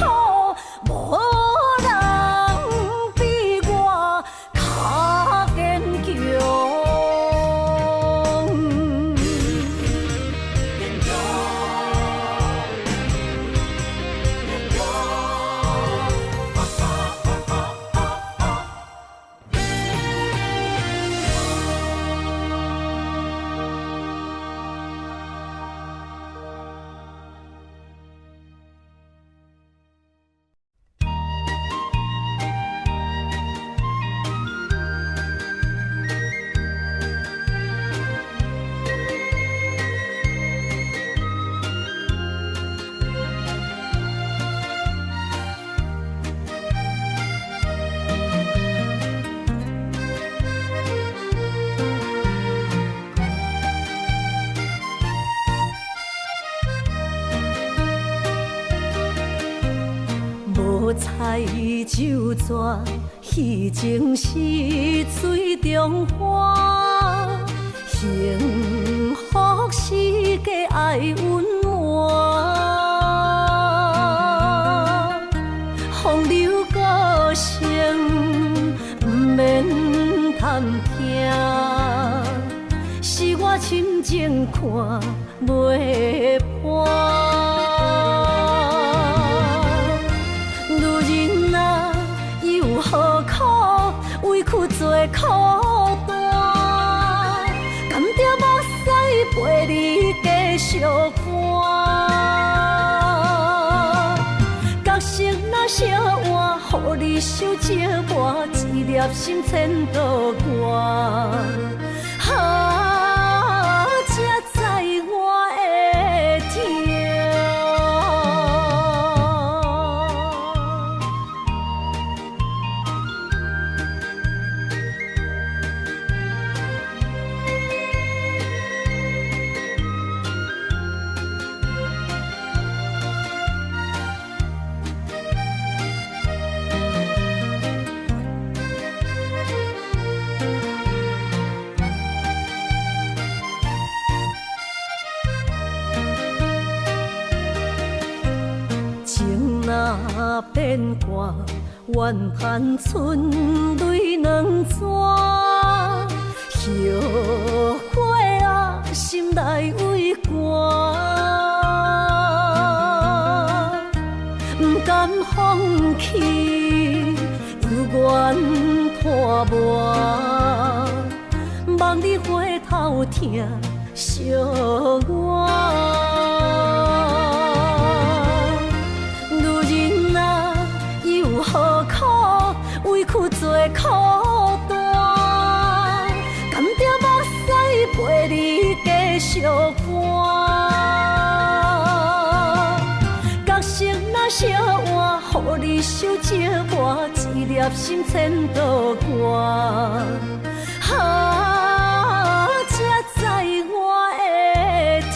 無人比我較堅強。無彩酒逝，彼情是水中花。幸福是假愛隱瞞，風流過程毋免探聽，是我深情看袂破。女人啊，又何苦委屈做苦單？甘著目屎陪你繼續乾？角色若相換，予你受折磨，一粒心千度寒。啊，才知我的疼。情若變卦，怨盼春淚兩逝。後悔啊，心內畏寒，不甘放棄，猶願拖磨，望你回頭疼惜我。女人啊，又何苦委屈做苦單？甘著目屎陪你繼續乾？角色若相換，予你受折磨，一粒心千度寒。啊，才知我的疼。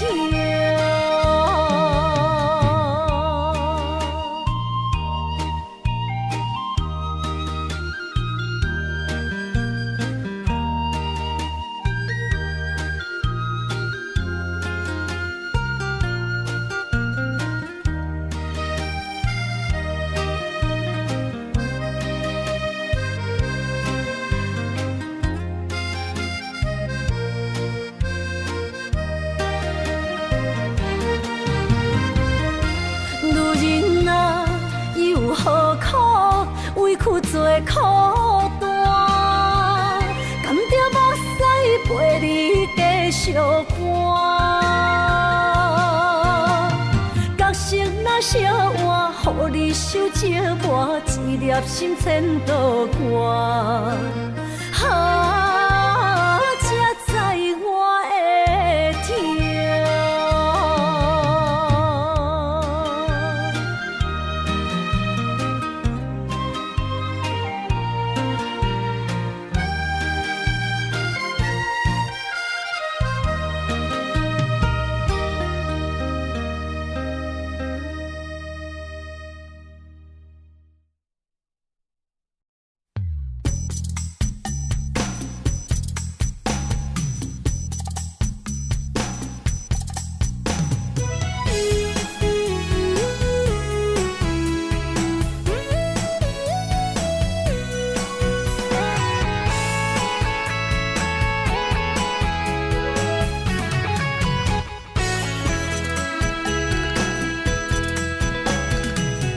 女人啊，又何苦委屈做苦單？甘著目屎陪你繼續乾？角色若相換，予你受折磨，一粒心千度寒。啊，才知我的痛。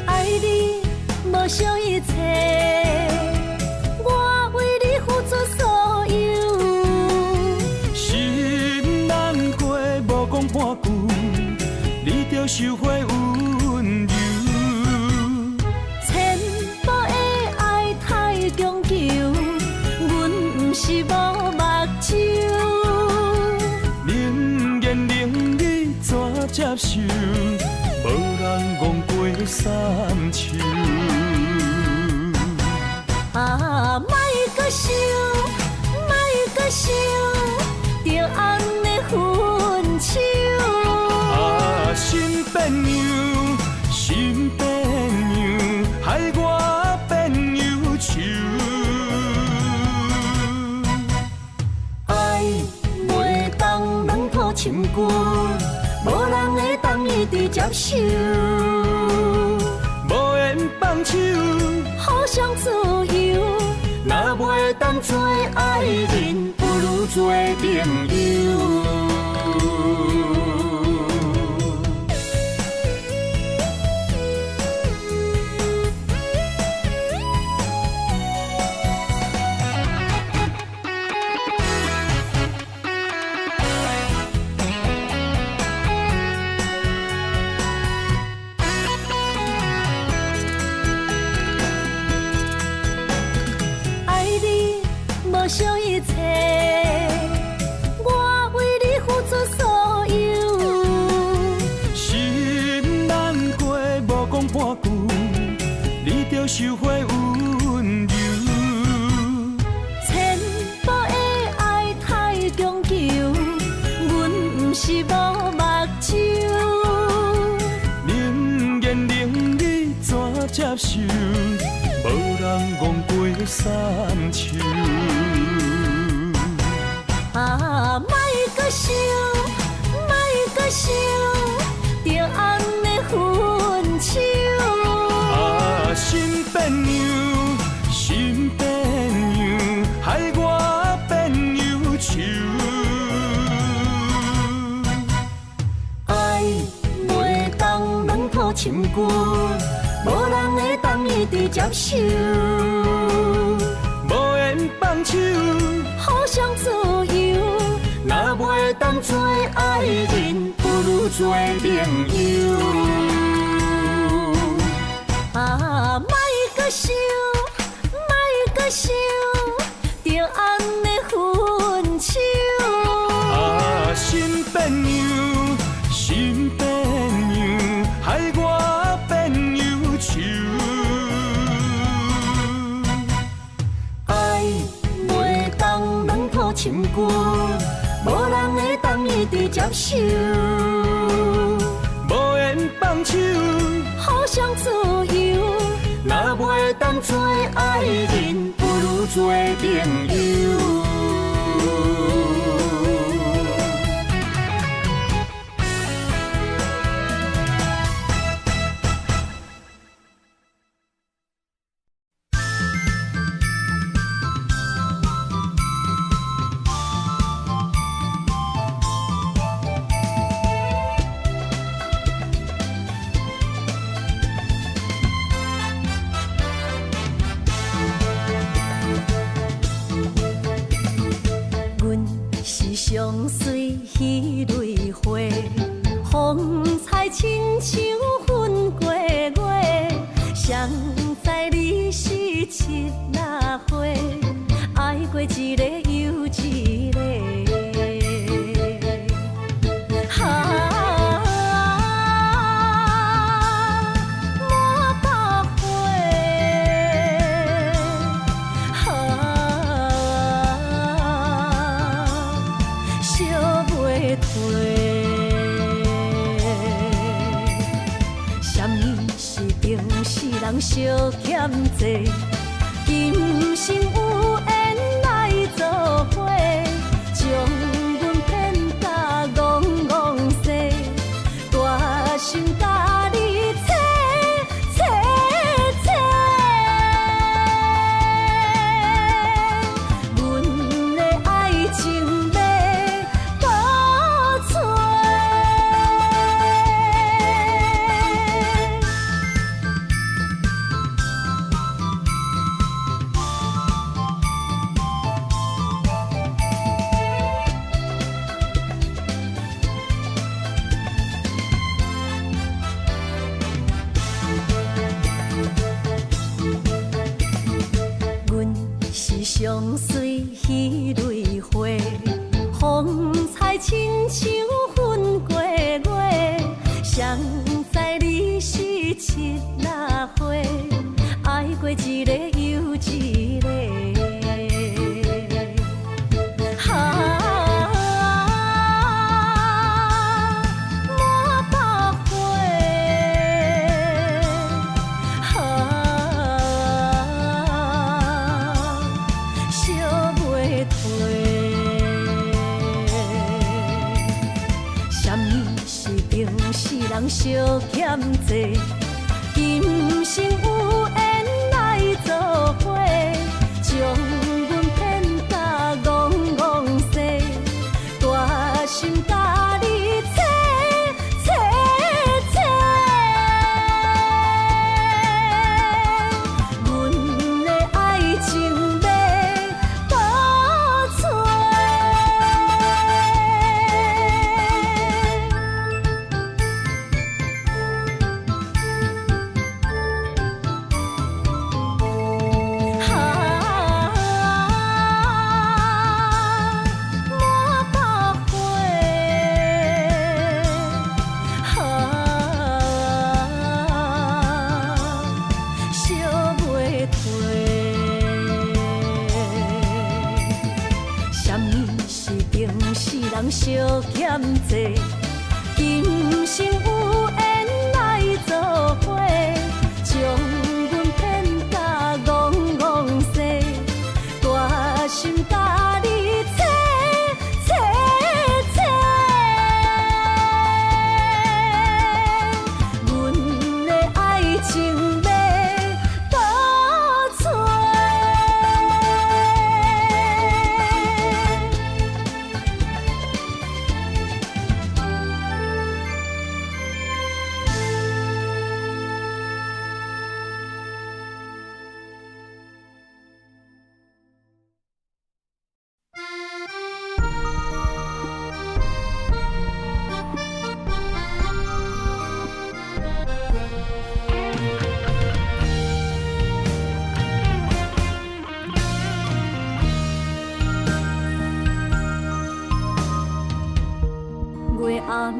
愛你無惜一切，我為你付出所有。心難過，無講半句，你著收回溫柔。淺薄的愛太強求，阮毋是無目睭。冷言冷語怎接受？無人戇過三秋。啊，莫閣想，莫閣想，著按呢分手。啊，心變樣，心變樣，害我變憂愁。愛袂當兩土深舊，無人會當一直接受。無緣放手，互相自由。若袂當做愛人，不如做朋友。愛你無惜一切，我為你付出所有。心難過，無講半句，你著收回溫柔。淺薄的愛太強求，阮毋是無目睭。冷言冷語怎接受？無人戇過三秋。啊，莫閣想，莫閣想，著按呢分手。啊，心變樣，心變樣，害我變憂愁。愛袂當兩土深舊，無人會當一直接受。無緣放手，互相自由。若袂當做愛人，不如做朋友。啊，莫閣想，莫閣想，著按呢分手。啊，心變樣，心變樣，害我變憂愁。愛袂當兩土深舊，無人會當一直接受。無緣放手，互相自由。若袂當做愛人，不如做朋友。阮是上水彼蕊花，風采親像粉過月。誰知你是七仔花，愛過一个又一个。啊，满腹花，啊，烧袂褪。啥物是情死人相欠债？今生有緣來做伙，將阮騙甲戇戇西，大心共你切切切。阮的愛情欲倒揣。阮是上水彼蕊花，風采親像粉過月。誰知你是七仔花，愛過一个又一个。啊，滿腹花，啊，燒袂褪。啥物是情死人相欠債？今生有緣來做伙，將阮騙甲戇戇西，大心共你切切切。阮的愛情欲倒揣。啊，滿腹花，啊，燒袂褪。啥物是情死人相欠債？今生有緣來做伙，將阮騙甲戇戇西，大心共你切切切。阮的愛情欲倒揣。月暗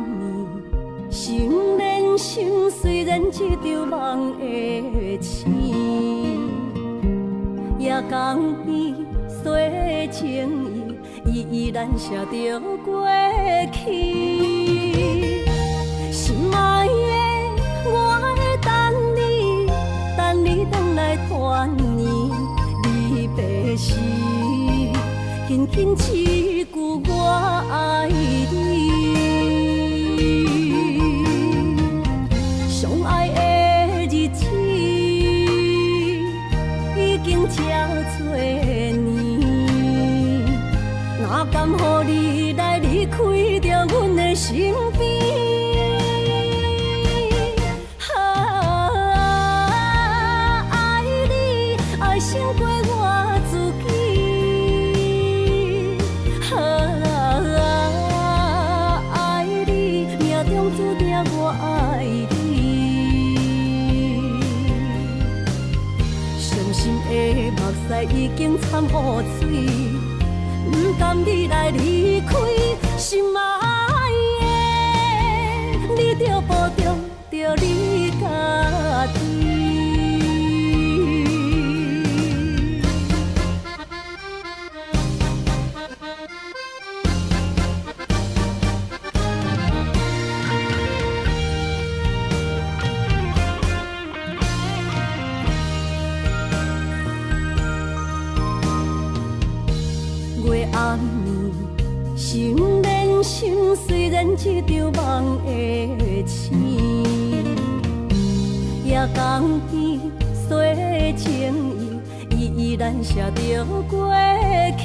暝，心連心，雖然這場夢會醒，夜江邊洗情意，依依難捨著過去。心愛的，我會等你，等你轉來團圓離別時，輕輕一句我愛你。相愛的日子已經這多年，哪甘予你來離開著阮的身邊？啊，愛你愛勝過我自己。啊，愛你命中注定我愛你。心的目屎已經摻雨水，毋甘你來離開，心愛的，你著保重著你家己。月暗暝，心連心，雖然這場夢會醒，夜江邊洗情意，依依難捨著過去。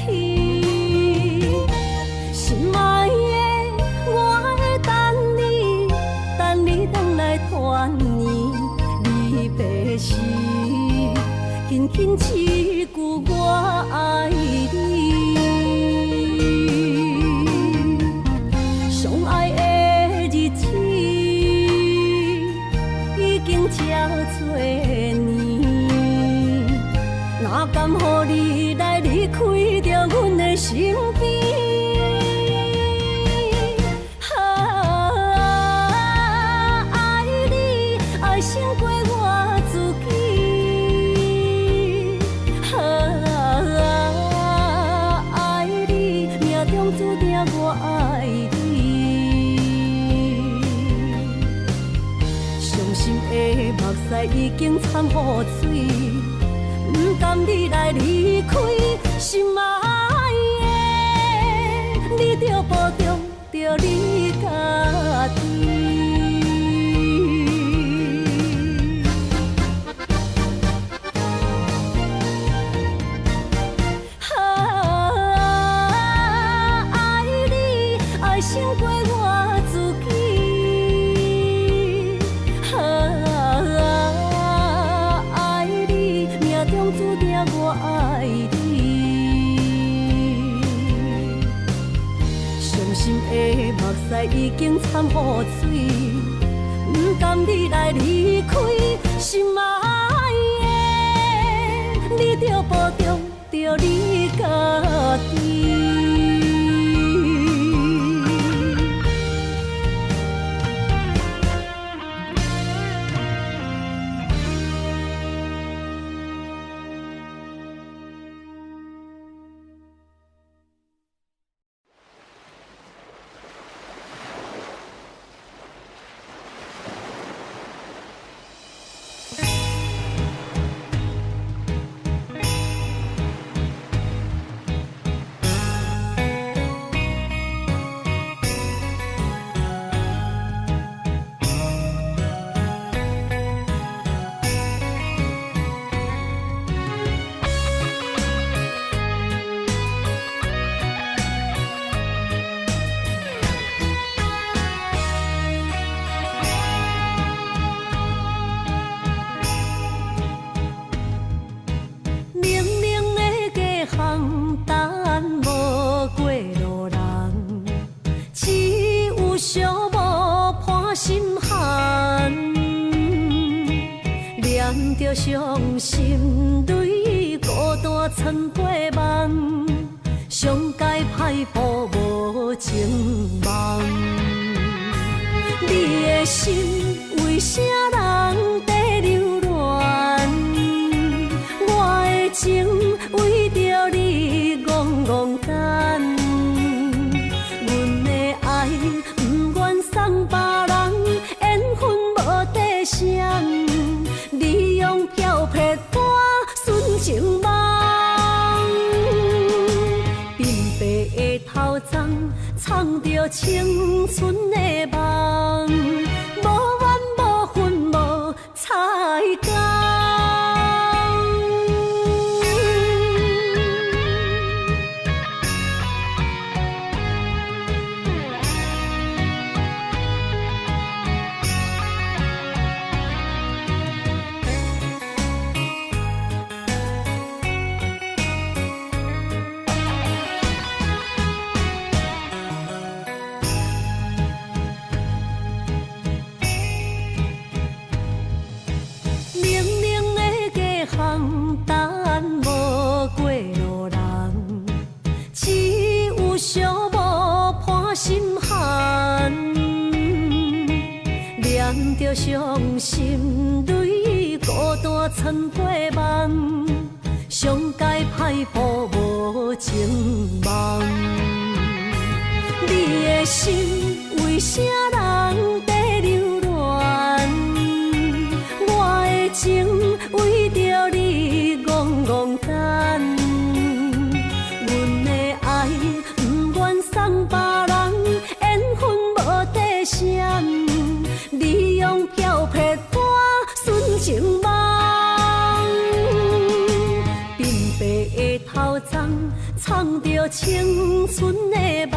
心愛的，我會等你，等你轉來團圓。離別時，輕輕一句我愛你。相愛的日子已經這多年，哪甘予你來離開著阮的身邊？啊，愛你愛勝過我自己。啊，愛你命中注定我愛你。傷心的目屎已經摻雨水，毋甘你來離開，心愛的，你著保重著你家己。啊，愛你愛勝過我自己。啊，愛你命中注定我愛你。傷心的目屎已經摻雨水，毋甘你來離開，心愛的，你著保重著你家己。冷冷的街巷等無過路人，只有寂寞伴心寒。念著傷心淚，孤單藏過夢，上佳歹報無情夢。你的心為啥人在留戀？我的情為著你戇戇等，阮的愛毋願送別人，緣分無底線，你用飄撇我純情夢，鬢白的頭鬃，藏著青春的夢，無緣無分無彩工。心裡孤單藏過夢，上佳歹報無情夢。你的心為啥人在留戀？我的情為著你戇戇等。阮的愛毋願送別人，緣分無底線，你用飄泊我純情夢。鬢白的頭鬃，藏著青春的夢，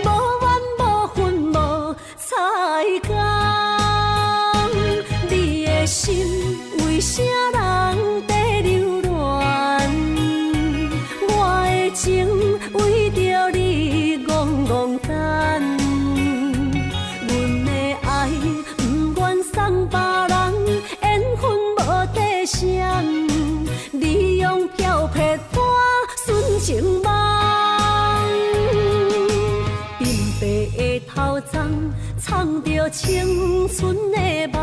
無怨無恨無猜工。你的心為啥人在留戀？我的情為著你戇戇等。阮的愛毋願送別人，緣分無底線，你用飄泊我純情夢。鬢白的頭鬃，藏著青春的夢。